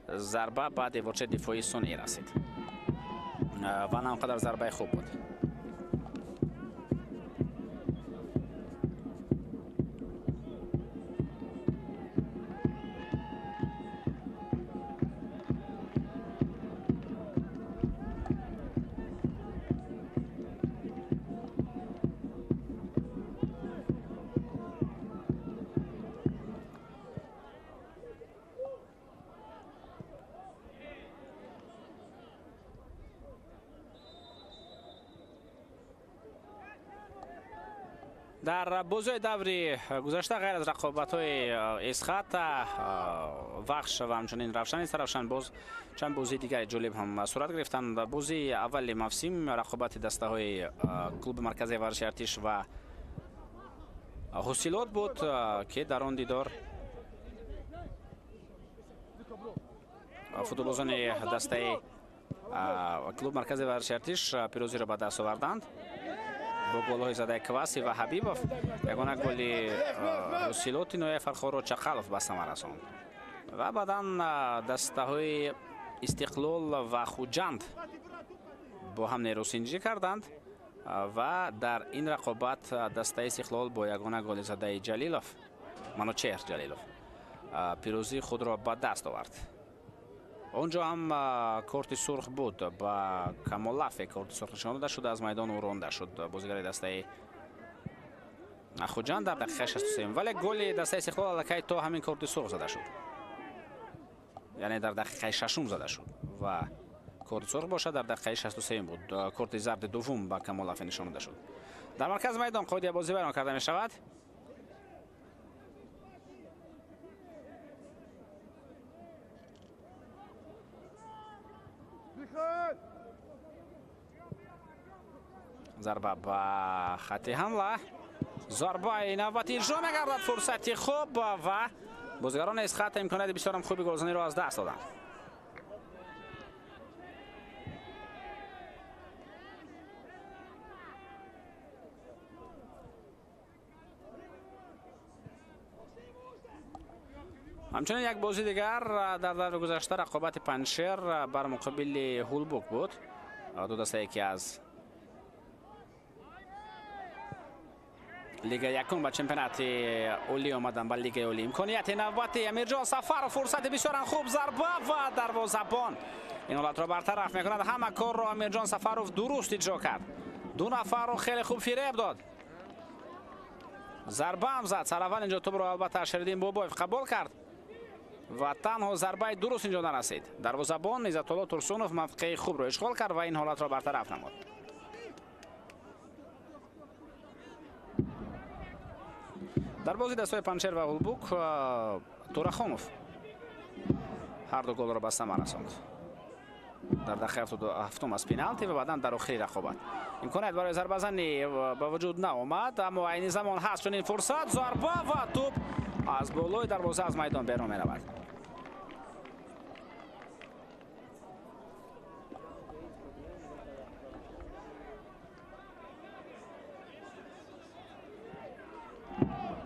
зарба ба деворчаи дифоии сунъӣ расид ва на он қадар зарбаи хуб буд. Дар бозиҳои даври гузашта ғайр аз рақобатҳои Эсхата, Вахш ва ҳамчунин Равшани Саравшан боз чанд бозии дигари ҷолиб ҳам сурат гирифтанд. Бозии аввали мавсим рақобати дастаҳои клуби марказии варзиши Артиш ва Ҳосилот буд, ки дар он дидор футболбозони дастаи клуби марказии варзиши Артиш пирӯзиро ба даст оварданд бо голҳои задаи Кваси ва Ҳабибов. Ягона голи Ҳосилоти ноҳияи Фархорро Чақалов ба самар расонд. Ва баъдан дастаҳои Истиқлол ва Хуҷанд бо ҳам нерӯсинҷӣ карданд ва дар ин рақобат дастаи Истиқлол бо ягона голи задаи Ҷалилов, Манучеҳр Ҷалилов, пирӯзии худро ба даст овард. Он ҷо ҳам корти сурх буд, ба Камолафе корти сурх нишон дода шуд, аз майдон ӯ ронда шуд бозигари дастаи Хуҷанд дар дақиқаи 63. Вале голи дастаи Истиқлол аллакай то ҳамин корти сурх зада шуд, яъне дар дақиқаи шашум зада шуд ва корти сурх бошад дар дақиқаи 63 буд. Корти зарди дуввум ба Камолафе нишон дода шуд. Дар маркази майдон қоидаи бозӣ вайрон карда мешавад. Зарба ба хати ҳамла, зарбаи навбати иҷро мегардад, фурсати хуб ва бозигарони Эсхата имконияти бисёрам хуби голзаниро аз даст доданд. Ҳамчунин як бози дигар дар даври гузашта рақобати Панҷшер бар муқобили Ҳулбук буд. Ду дастае ки аз лига якум ба чемпионати олӣ омаданд, ба лигаи олӣ. Имконияти навбати Амирҷон Сафаров, фурсати бисёрам хуб, зарба ва дарвозабон ин ҳолатро бартараф мекунад. Ҳама корро Амирҷон Сафаров дуруст иҷро кард. Ду нафарро хеле хуб фиреб дод. Зарба ҳам зад. Сараввал инҷо тӯбро албатта Шериддин Бобоев қабул кард ва танҳо зарбаи дуруст инҷо нарасид. Дарвозабон Иззатулло Турсунов мавқеи хубро ишғол кард ва ин ҳолатро бартараф намуд. Дар бози дастҳои Панҷшер ва Ҳулбук Турахонов ҳар ду голро ба самар расонд. Дар дақиқаи 77 аз пеналти ва баъдан дар охири рақобат имконият барои зарбазанӣ ба вуҷуд наомад, аммо айни замон ҳаст чунин фурсат. Зарба ва тӯб аз болои дарвоза аз майдон берун меравад.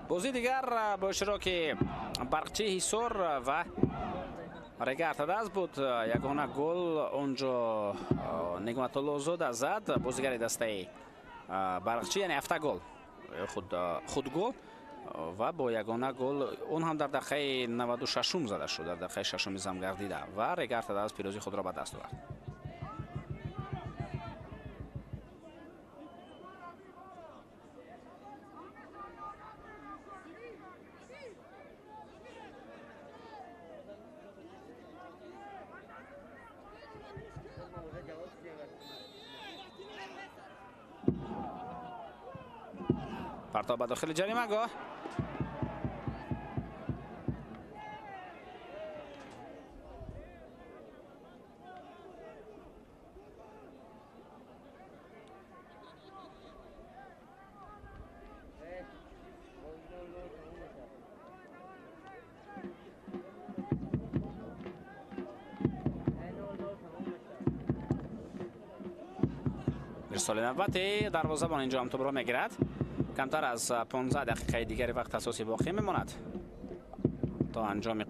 Бозии дигар бо иштироки Барқчи Ҳисор ва Регар Тадаз буд. Ягона гол онҷо Нигматуллозода зад, бозигари дастаи Барқчи, яъне автогол, худгол ва бо ягона гол он ҳам дар дақиқаи 96 зада шуд, дар дақиқаи шашуми замгардида ва Регар Тадаз пирӯзии худро ба даст овард. Партоб ба дохили ҷаримагоҳ. Ирсоли навбати дарвозабон инҷо ҳам тӯбро мегирад. Камтар аз 15 дақиқаи дигари вақт асосӣ боқӣ мемонад то анҷоми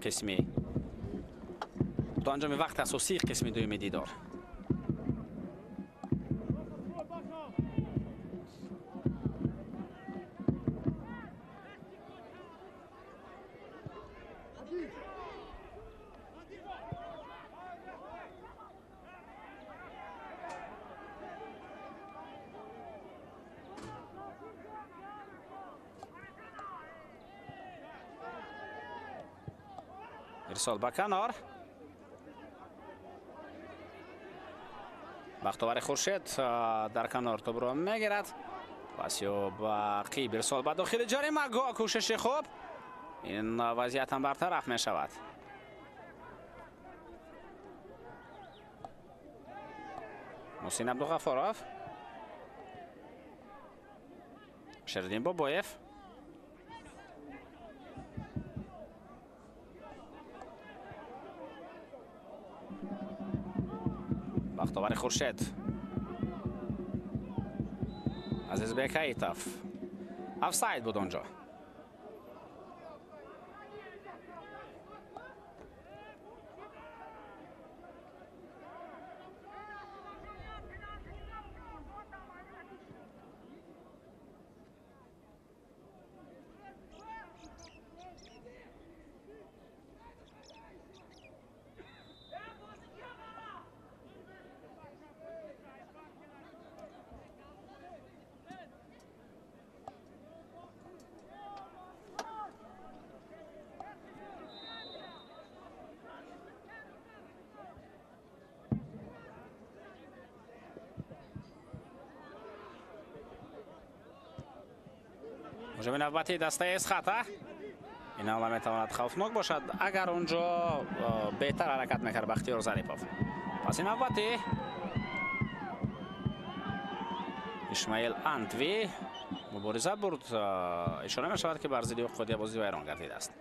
вақт асосии қисми дуюми дидор. Ирсол ба канор. Бахтовари Хуршед дар канор тӯбро мегирад. Пасё ба қиб, ирсол ба дохили ҷаримагоҳ, кӯшиши хуб. Ин вазъият ҳам бартараф мешавад. Муҳсин Абдуғафоров, Шердин Бобоев. Бахтовари Хуршед, Азизбек Аитов. Офсайд буд онҷо. Ҳуҷуми навбатии дастаи Эсхата. Ин ҳамла метавонад хавфнок бошад, агар онҷо беҳтар ҳаракат мекард Бахтиёр Зарипов. Паси навбатӣ Исмаил Антви мубориза бурд. Ишора мешавад, ки бар зидди ӯ қодия бозӣ вайрон гардидааст.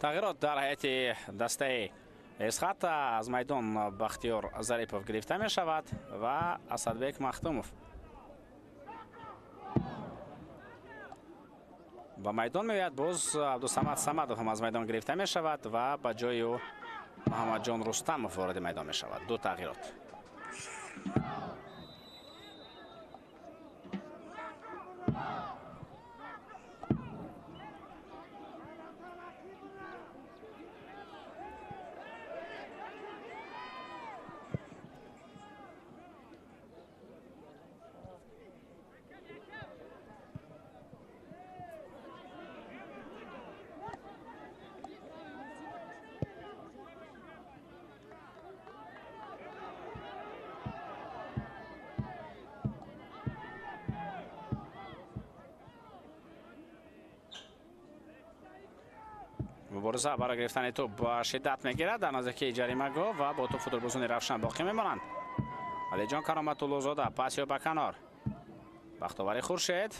Тағйирот дар ҳайати дастаи Эсхата. Аз майдон Бахтиёр Зарипов гирифта мешавад ва Асадбек Махтумов ба майдон меояд. Боз Абдусамад Самадов ҳам аз майдон гирифта мешавад ва ба ҷои ӯ Муҳаммадҷон Рустамов вориди майдон мешавад. Ду тағйирот. Мубориза барои гирифтани тӯб ба шиддат мегирад дар наздикии ҷаримагоҳ ва бо тӯб футболбозони Равшан боқӣ мемонанд. Алиҷон Кароматуллозода пасё ба канор. Бахтовари Хуршед.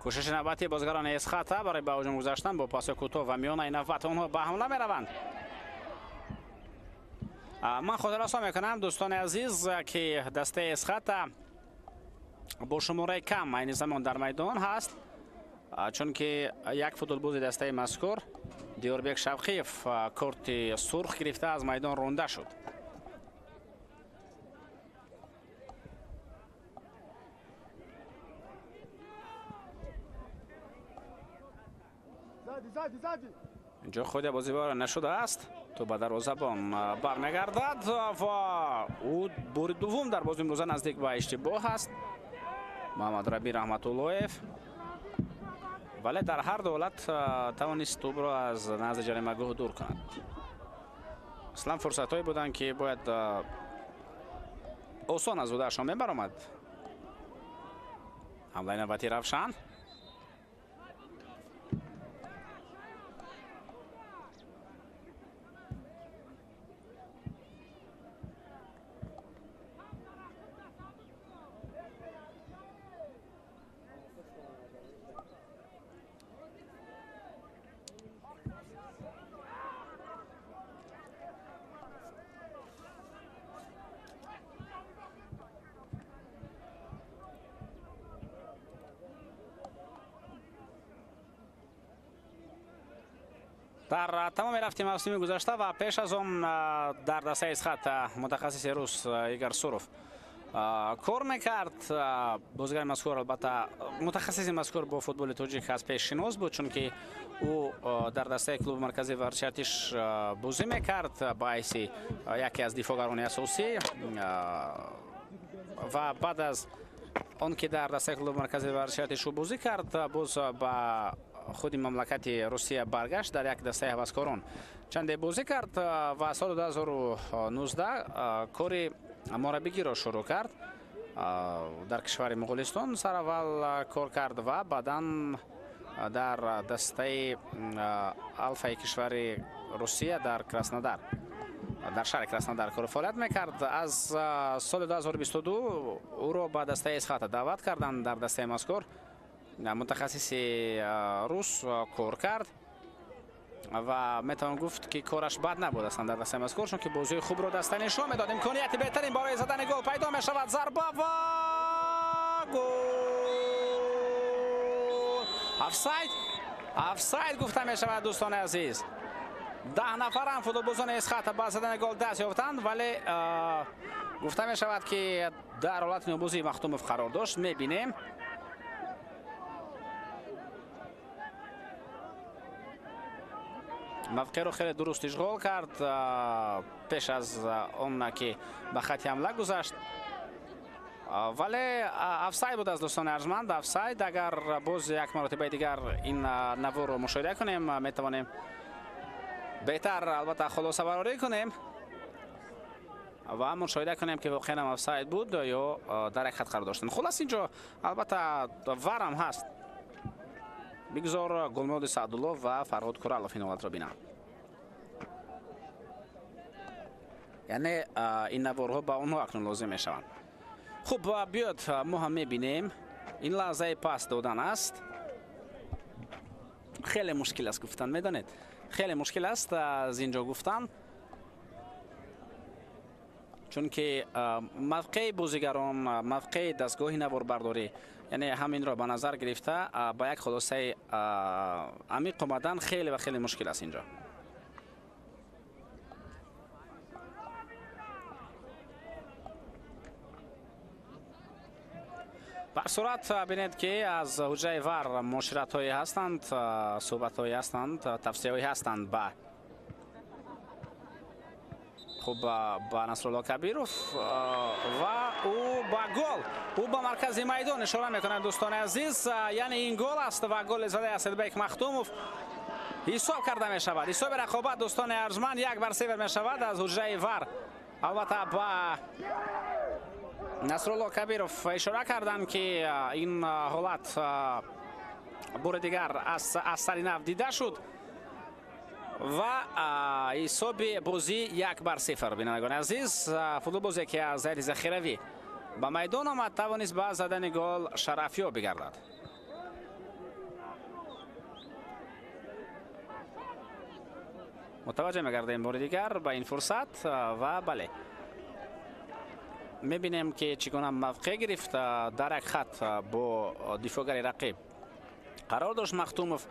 Кӯшиши навбатии бозигарони Эсхата барои ба ҳуҷум гузаштан бо паси кӯтоҳ ва миёнаи навбат онҳо ба ҳамла мераванд. Ман хотиррасон мекунам, дӯстони азиз, ки дастаи Эсхата бо шумораи кам айни замон дар майдон ҳаст, чунки як футболбози дастаи мазкур Диёрбек Шавқиев корти сурх гирифта аз майдон ронда шуд. Инҷо худи бозибора нашудааст, ту ба дарвозабон бармегардад ва ӯ бори дуввум дар бози имрӯза наздик ба иштибоҳ аст. Муҳаммад Раби Раҳматуллоев, вале дар ҳар ду ҳолат тавонист тӯбро аз назди ҷаримагоҳ дур кунад. Аслан фурсатҳое буданд, ки бояд осон аз удаашон мебаромад. Ҳамлаи навбатии Равшан. Дар тамоми рафти мавсими гузашта ва пеш аз он дар дастаи Эсхата мутахассиси рус Игор Суров кор мекард. Бозигари мазкур, албатта, мутахассиси мазкур бо футболи тоҷик аз пеш шинос буд, чунки ӯ дар дастаи клуби марказии варзиши Артиш бозӣ мекард ба ҳайси яке аз дифоъгарони асосӣ ва баъд аз он ки дар дастаи клуби марказии варзиши Артиш ӯ бозӣ кард, боз ба худи мамлакати Русия баргашт, дар як дастаи ҳаваскорон чанде бозӣ кард ва соли 2019 кори мураббигиро шурӯъ кард. Дар кишвари Муғулистон сараввал кор кард ва баъдан дар дастаи Алфаи кишвари Русия дар Краснодар, дар шаҳри Краснодар кор фаъолият мекард. Аз соли 2022 ӯро ба дастаи Эсхата даъват карданд. Дар дастаи мазкур мутахассиси рус кор кард ва метавон гуфт, ки кораш бад набуд аслан дар дастаи мазкур, чунки бозии хубро даста нишон медод. Имконияти беҳтарин барои задани гол пайдо мешавад. Зарба ва гол! Офсайд! Офсайд гуфта мешавад, дӯстони азиз. 10 нафарам футболбозони Эсхата ба задани гол даст ёфтанд, вале гуфта мешавад, ки дар ҳолати нобузии Махтумов қарор дошт. Мебинем. Мавқеъро хеле дуруст ишғол кард пеш аз он ки ба хати ҳамла гузашт, вале офсайд буд аз дӯстони арҷманд. Офсайд. Агар боз як маротибаи дигар ин наворро мушоҳида кунем, метавонем беҳтар албатта хулосабарорӣ кунем ва мушоҳида кунем, ки воқеан офсайд буд ё дар як хат қарор доштанд. Хулас, инҷо албатта варам ҳаст. Бигзор Гулмуроди Саъдулло ва Фарҳод Куралов ин ҳолатро бинанд. Яъне ин наворҳо ба онҳо акнун лозим мешаванд. Хуб, биёд мо ҳам мебинем. Ин лаҳзаи пас додан аст. Хеле мушкил аст гуфтан, медонед? Хеле мушкил аст аз инҷо гуфтан, чунки мавқеи бозигарон, мавқеи дастгоҳи наворбардорӣ, яъне ҳаминро ба назар гирифта ба як хулосаи амиқ омадан хеле ва хеле мушкил аст инҷо. Ба сурат бинед, ки аз ҳуҷраи вар муоширатҳое ҳастанд, суҳбатҳое ҳастанд, тавсияҳое ҳастанд ба хуб ба Насрулло Кабиров ва ӯ ба гол, ӯ ба маркази майдон ишора мекунад, дӯстони азиз. Яъне ин гол аст ва голи задаи Асадбек Махтумов ҳисоб карда мешавад. Ҳисоби рақобат, дӯстони арҷманд, 1-0 мешавад аз ҳуҷраи вар. Албатта ба Насрулло Кабиров ишора карданд, ки ин ҳолат бори дигар аз сари нав дида шуд ва ҳисоби бозӣ 1-0. Бинандагони азиз, футболбозе ки аз ҳайати захиравӣ ба майдон омад, тавонист ба задани гол шарафёб бигардад. Мутаваҷҷеҳ мегардем бори дигар ба ин фурсат ва бале, мебинем ки чӣ гуна мавқеъ гирифт. Дар як хат бо дифоъгари рақиб қарор дошт Махтумов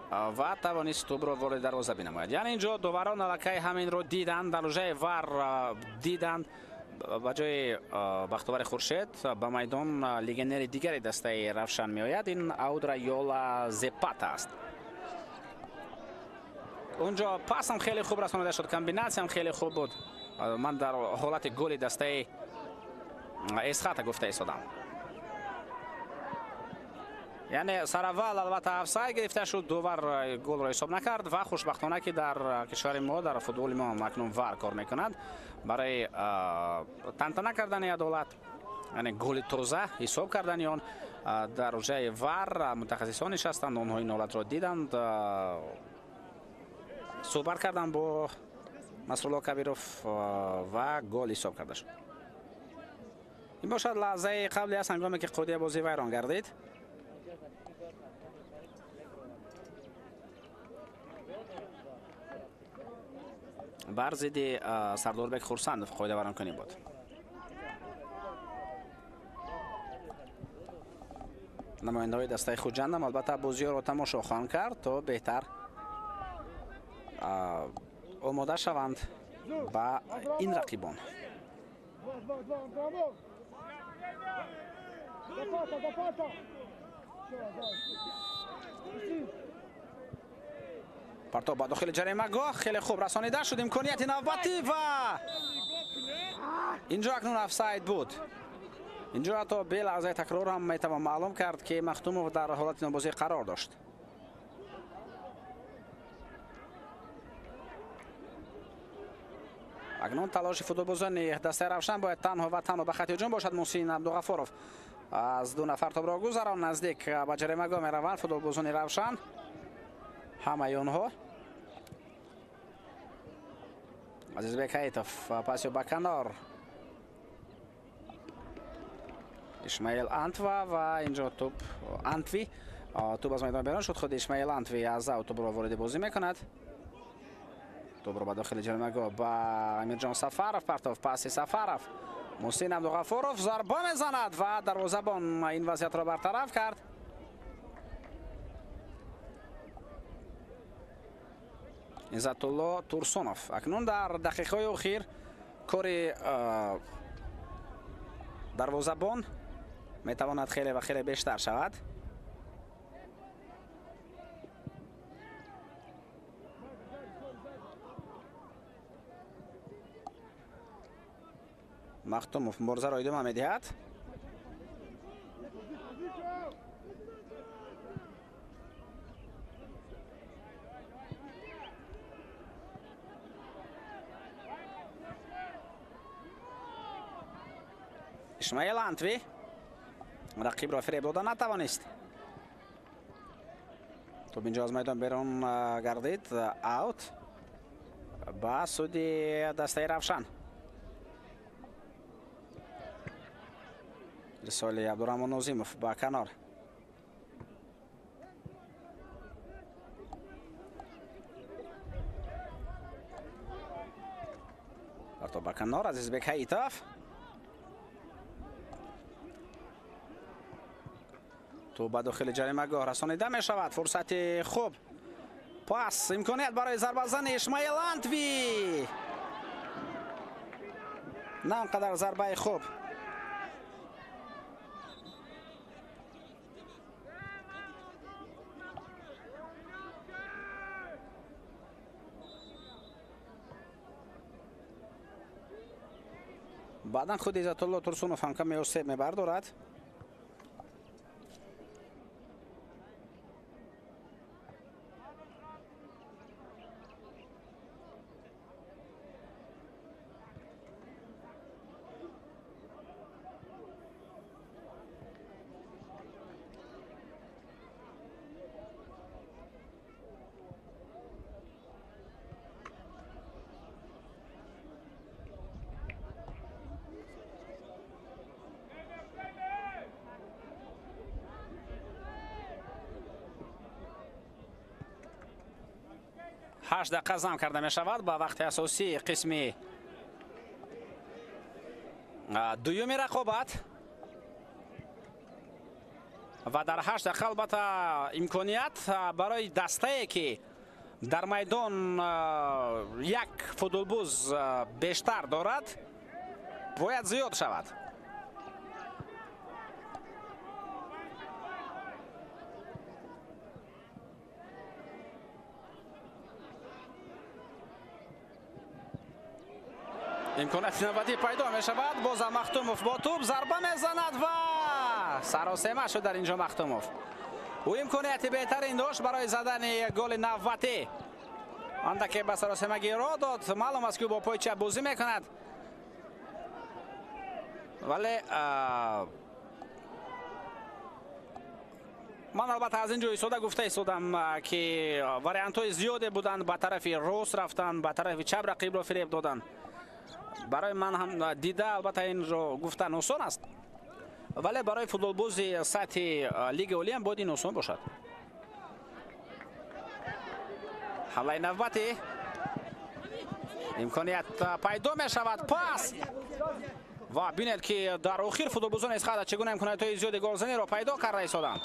ва тавонист тӯбро ворид дарвоза бинамояд. Яъне инҷо доварон аллакай ҳаминро диданд, дар лужаи вар диданд. Ба ҷои Бахтовари Хуршед ба майдон легионери дигари дастаи Равшан меояд. Ин Аудра Йола Зепата аст. Унҷо пасам хеле хуб расонида шуд, комбинатсиям хеле хуб буд. Ман дар ҳолати голи дастаи Эсхата гуфта истодам. Яъне сараввал албатта офсайд гирифта шуд, довар голро ҳисоб накард ва хушбахтона ки дар кишвари мо, дар футболи мо акнун вар кор мекунад барои тантана кардани адолат, яъне голи тоза ҳисоб кардани он. Дар рӯҷаи вар мутахассисон нишастанд, онҳо ин ҳолатро диданд, суҳбат карданд бо Насрулло Кабиров ва гол ҳисоб карда шуд. Ин бошад лаҳзаи қабли аст, ҳангоме ки қоидаи бозӣ вайрон гардид. Бар зидди Сардорбек Хурсандов қоида вайронкунӣ буд. Намояндаҳои дастаи Хуҷандам албатта бозиҳоро тамошо хоҳанд кард то беҳтар омода шаванд ба ин рақибон. Партоб ба дохили ҷаримагоҳ хеле хуб расонида шуд, имконияти навбатӣ ва инҷо акнун офсайд буд. Инҷо ҳатто бе лаҳзаи такрор ҳам метавон маълум кард ки Махтумов дар ҳолати нобозӣ қарор дошт. Акнун талоши футболбозони дастаи Равшан бояд танҳо ва танҳо ба хати ҳуҷум бошад. Муҳсин Абдуғафоров аз ду нафар тобро гузарон, наздик ба ҷаримагоҳ мераванд футболбозони Равшан. Ҳамаи онҳо. Азизбек Ҳаитов пасё ба канор, Исмаил Антва ва инҷо тӯб Антви, тӯб аз майдон берун шуд. Худи Исмаил Антви аз ав тӯбро вориди бозӣ мекунад. Тӯбро ба дохили ҷаримагоҳ ба Амирҷон Сафаров партов, паси Сафаров, Муҳсин Абдуғафоров зарба мезанад ва дарвозабон ин вазъиятро бартараф кард. Иззатулло Турсунов акнун дар дақиқаҳои охир кори дарвозабон метавонад хеле ва хеле бештар шавад. Махтумов муборизаро идома медиҳад. Исмаил Антви рақибро фиреб дода натавонист. Тӯб инҷо аз майдон берун гардид. Аут ба суди дастаи Равшан. Ирсоли Абдураҳмон Нозимов ба канор. Партоб ба канор, Азизбек Ҳаитов. Тӯб ба дохили ҷаримагоҳ расонида мешавад. Фурсати хуб, пас, имконият барои зарбазани Исмаил Антви. На он қадар зарбаи хуб. Баъдан худи Иззатулло Турсунов ҳам каме осеб мебардорад. 8 дақиқа зам карда мешавад ба вақти асосии қисми дуюми рақобат ва дар 8 дақиқа албатта имконият барои дастае ки дар майдон як футболбоз бештар дорад бояд зиёд шавад. Имконияти навбатӣ пайдо мешавад. Бозам Махтумов бо тӯб зарба мезанад ва саросема шуд дар инҷо Махтумов. Ӯ имконияти беҳтарин дошт барои задани голи навбатӣ. Андаке ба саросемагӣ роҳ дод. Маълум аст ки ӯ бо пои чап бозӣ мекунад. Вале ман албатта аз ин ҷо истода гуфта истодам ки вариантҳои зиёде буданд, ба тарафи рост рафтан, ба тарафи чап рақибро фиреб доданд. Барои ман ҳам дида албатта инро гуфтан осон аст, вале барои футболбози сатҳи лигаи олӣ ҳам бояд ин осон бошад. Ҳамлаи навбатӣ имконият пайдо мешавад. Пас ва бинед ки дар охир футболбозони Эсхата чӣ гуна имкониятҳои зиёди голзаниро пайдо карда истоданд.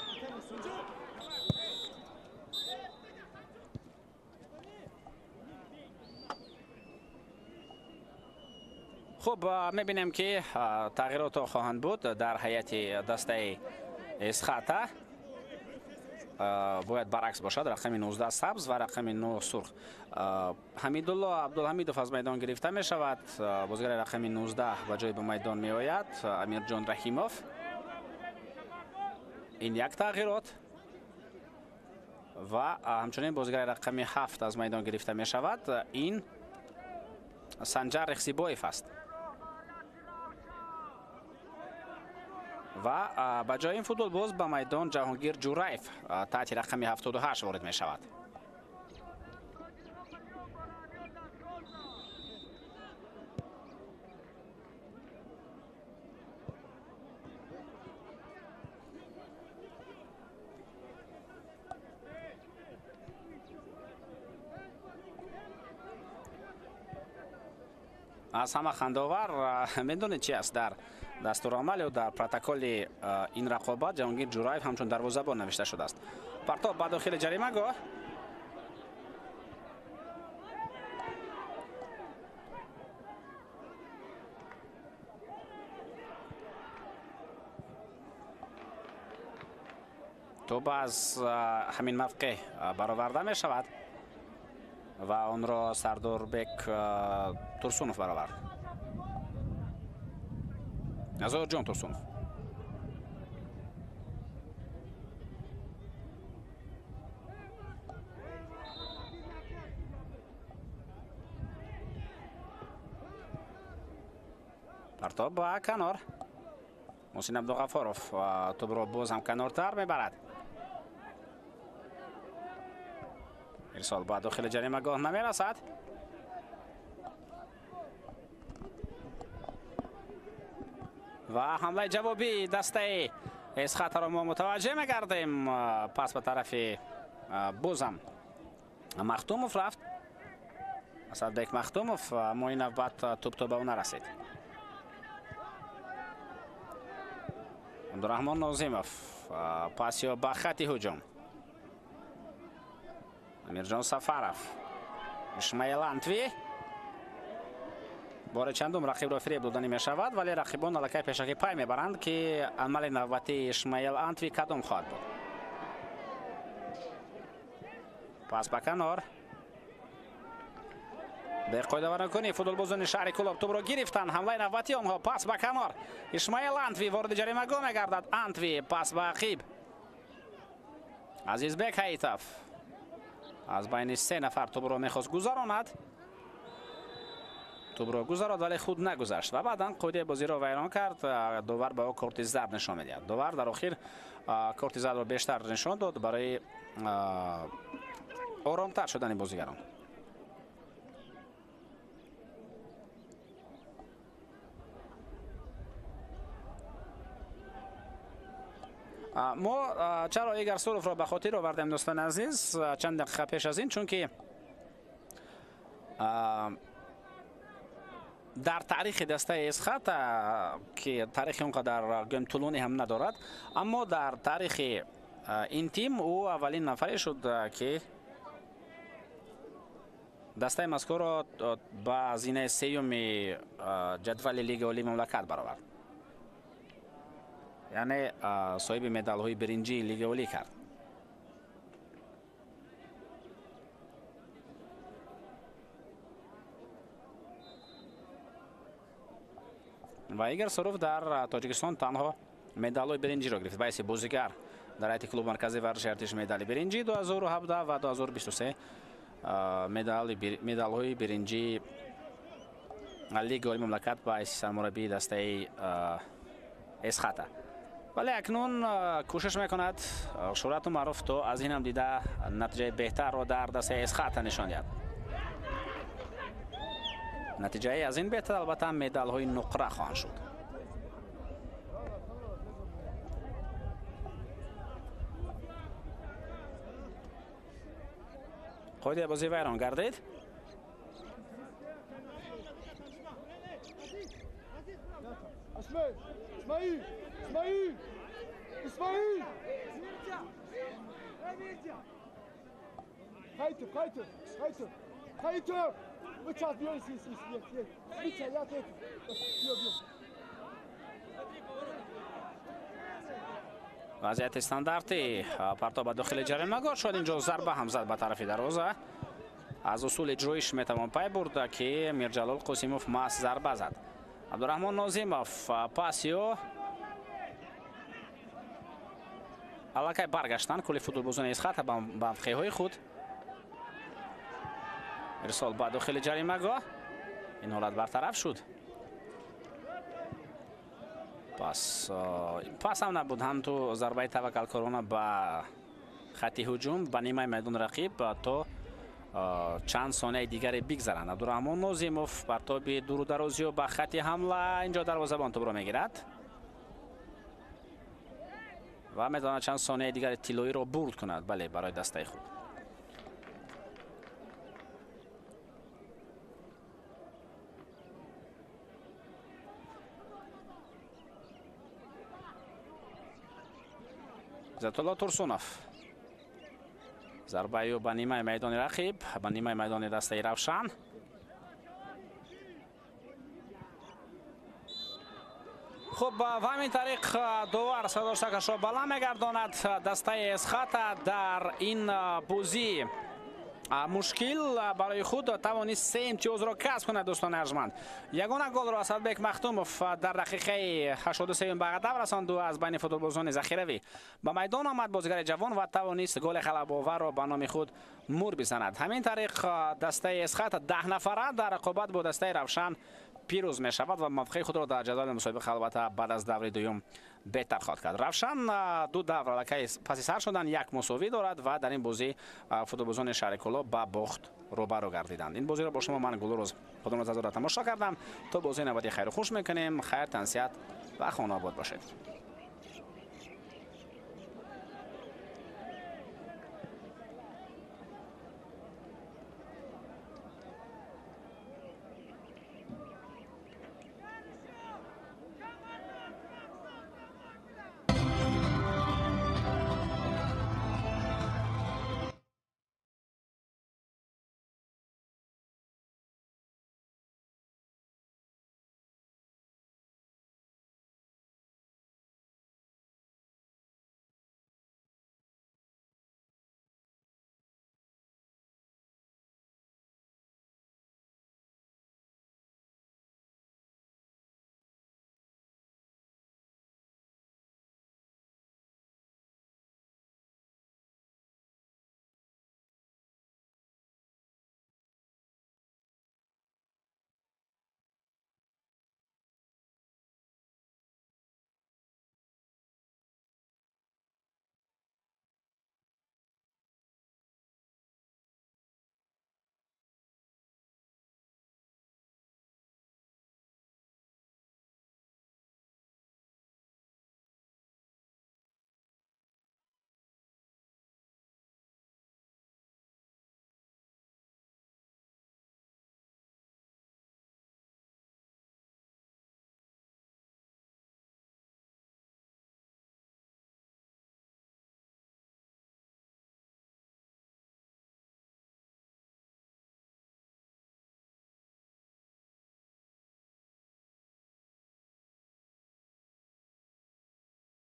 Хуб, мебинем ки тағйиротҳо хоҳанд буд дар ҳайати дастаи Эсхата. Бояд баръакс бошад, рақами 19 сабз ва рақами 9 сурх. Ҳамидулло Абдулҳамидов аз майдон гирифта мешавад. Бозигари рақами 19 ба ҷои ба майдон меояд Амирҷон Раҳимов. Ин як тағйирот ва ҳамчунин бозигари рақами 7 аз майдон гирифта мешавад. Ин Санҷар Рехсибоев аст. Ва ба ҷои ин футболбоз ба майдон Ҷаҳонгир Ҷураев таҳти рақами 78 ворид мешавад. Аз ҳама хандовар медонед чи аст? Дар дастурамал ё дар протоколи ин рақобат Ҷаҳонгир Ҷураев ҳамчун дарвозабон навишта шудааст. Партоб ба дохили ҷаримагоҳ. Тӯб аз ҳамин мавқеъ бароварда мешавад ва онро Сардорбек Турсунов баровард. Азорҷон Турсунов. Партоб ба канор. Муҳсин Абдуғафоров тӯбро боз ҳам канортар мебарад. Ирсол ба дохили ҷаримагоҳ намерасад. Ва ҳамлаи ҷавобии дастаи Эсхатаро мо мутаваҷҷеҳ мегардем. Пас ба тарафи бозам Махтумов рафт. Асадбек Махтумов, аммо ин навбат тӯб то ба ӯ нарасид. Абдураҳмон Нозимов пас ё ба хати ҳуҷум. Амирҷон Сафаров, Исмаил Антви. Бори чандум рақибро фиреб доданӣ мешавад, вале рақибон аллакай пешакӣ пай мебаранд ки амали навбатии Исмаил Антви кадом хоҳад буд. Пас ба канор. Беқоидаварнакунӣ футболбозони шаҳри Кӯлоб тӯбро гирифтанд. Ҳамлаи навбатии онҳо пас ба канор. Исмаил Антви вориди ҷаримагоҳ мегардад. Антви пас ба ақиб. Азизбек Ҳаитов аз байни се нафар тӯбро мехост гузаронад. Тӯбро гузарод, вале худ нагузашт ва баъдан қоидаи бозиро вайрон кард. Довар ба ӯ корти зард нишон медиҳад. Довар дар охир корти зардро бештар нишон дод барои оромтар шудани бозигарон. Мо чаро Игор Суровро ба хотир овардем, дӯстони азиз, чанд дақиқа пеш аз ин, чунки Дар таърихи дастаи Эсхата, ки таърихи он қадар гӯем тӯлонӣ ҳам надорад, аммо дар таърихи ин тим ӯ аввалин нафаре шуд, ки дастаи мазкурро ба зинаи сеюми ҷадвали Лигаи Олии мамлакат баровард, яъне соҳиби медалҳои биринҷии Лигаи Олӣ кард. Ва Игор Суров дар Тоҷикистон танҳо медалҳои биринҷиро гирифт. Ба ҳайси бозигар дар ҳайати клуби марказии варзиши артиш медали биринҷӣ 2017 ва 2023 медалҳои биринҷии Лигаи Олии мамлакат ба ҳайси сармураббии дастаи Эсхата. Вале акнун кӯшиш мекунад Шӯҳрат Умаров то аз ин ҳам дида натиҷаи беҳтарро дар дастаи Эсхата нишон диҳад. Натиҷаи аз ин беҳтар албатта медалҳои нуқра хоҳанд шуд. Қоидаи бозӣ вайрон гардид. Вазъияти стандартӣ, партоб ба дохили ҷаримагоҳ шуд. Инҷо зарба ҳам зад ба тарафи дарвоза. Аз усули иҷроиш метавон пай бурд, ки Мирҷалол Қосимов маҳз зарба зад. Абдураҳмон Нозимов пасиё аллакай баргаштанд кулли футболбозони Эсхата ба мавқеъҳои худ. Ирсол ба дохили ҷаримагоҳ. Ин ҳолат бартараф шуд. Пас ҳам набуд, ҳам ту зарбаи таваккалкорона ба хатти ҳуҷум ба нимаи майдони рақиб то чанд сонияи дигаре бигзаранд. Абдураҳмон Нозимов партоби дуру дарозиё ба хатти ҳамла. Инҷо дарвозабон тӯбро мегирад ва метавонад чанд сонияи дигари тиллоиро бурд кунад, бале, барои дастаи худ. Иззатулло Турсунов зарбаи ӯ ба нимаи майдони рақиб, ба нимаи майдони дастаи Равшан. Хуб, ва ҳамин тариқ довар садоштакашро баланд мегардонад. Дастаи Эсхата дар ин бозӣ мушкил барои худ тавонист 3 имтиёзро касб кунад. Дӯстони арҷманд, ягона голро Асадбек Махтумов дар дақиқаи 83 ба ҳадаф расонд. Аз байни футболбозони захиравӣ ба майдон омад бозигари ҷавон ва тавонист голи ғалабаоварро ба номи худ мур бизанад. Ҳамин тариқ дастаи Эсхата 10 нафара дар рақобат бо дастаи Равшан пирӯз мешавад ва мавқеи худро дар ҷадвали мусобиқа албатта баъд аз даври дуюм беҳтар хоҳад кард. Равшан 2 давр аллакай паси сар шуданд, 1 мусовӣ дорад ва дар ин бозӣ футболбозони шаҳри Кӯлоб ба бохт рӯбарӯ гардиданд. Ин бозиро бо шумо ман Гулрӯз Худоназарзода тамошо кардам. То бозии навбатӣ хайру хуш мекунем. Хайр, тансиҳат ва хонаобод бошед.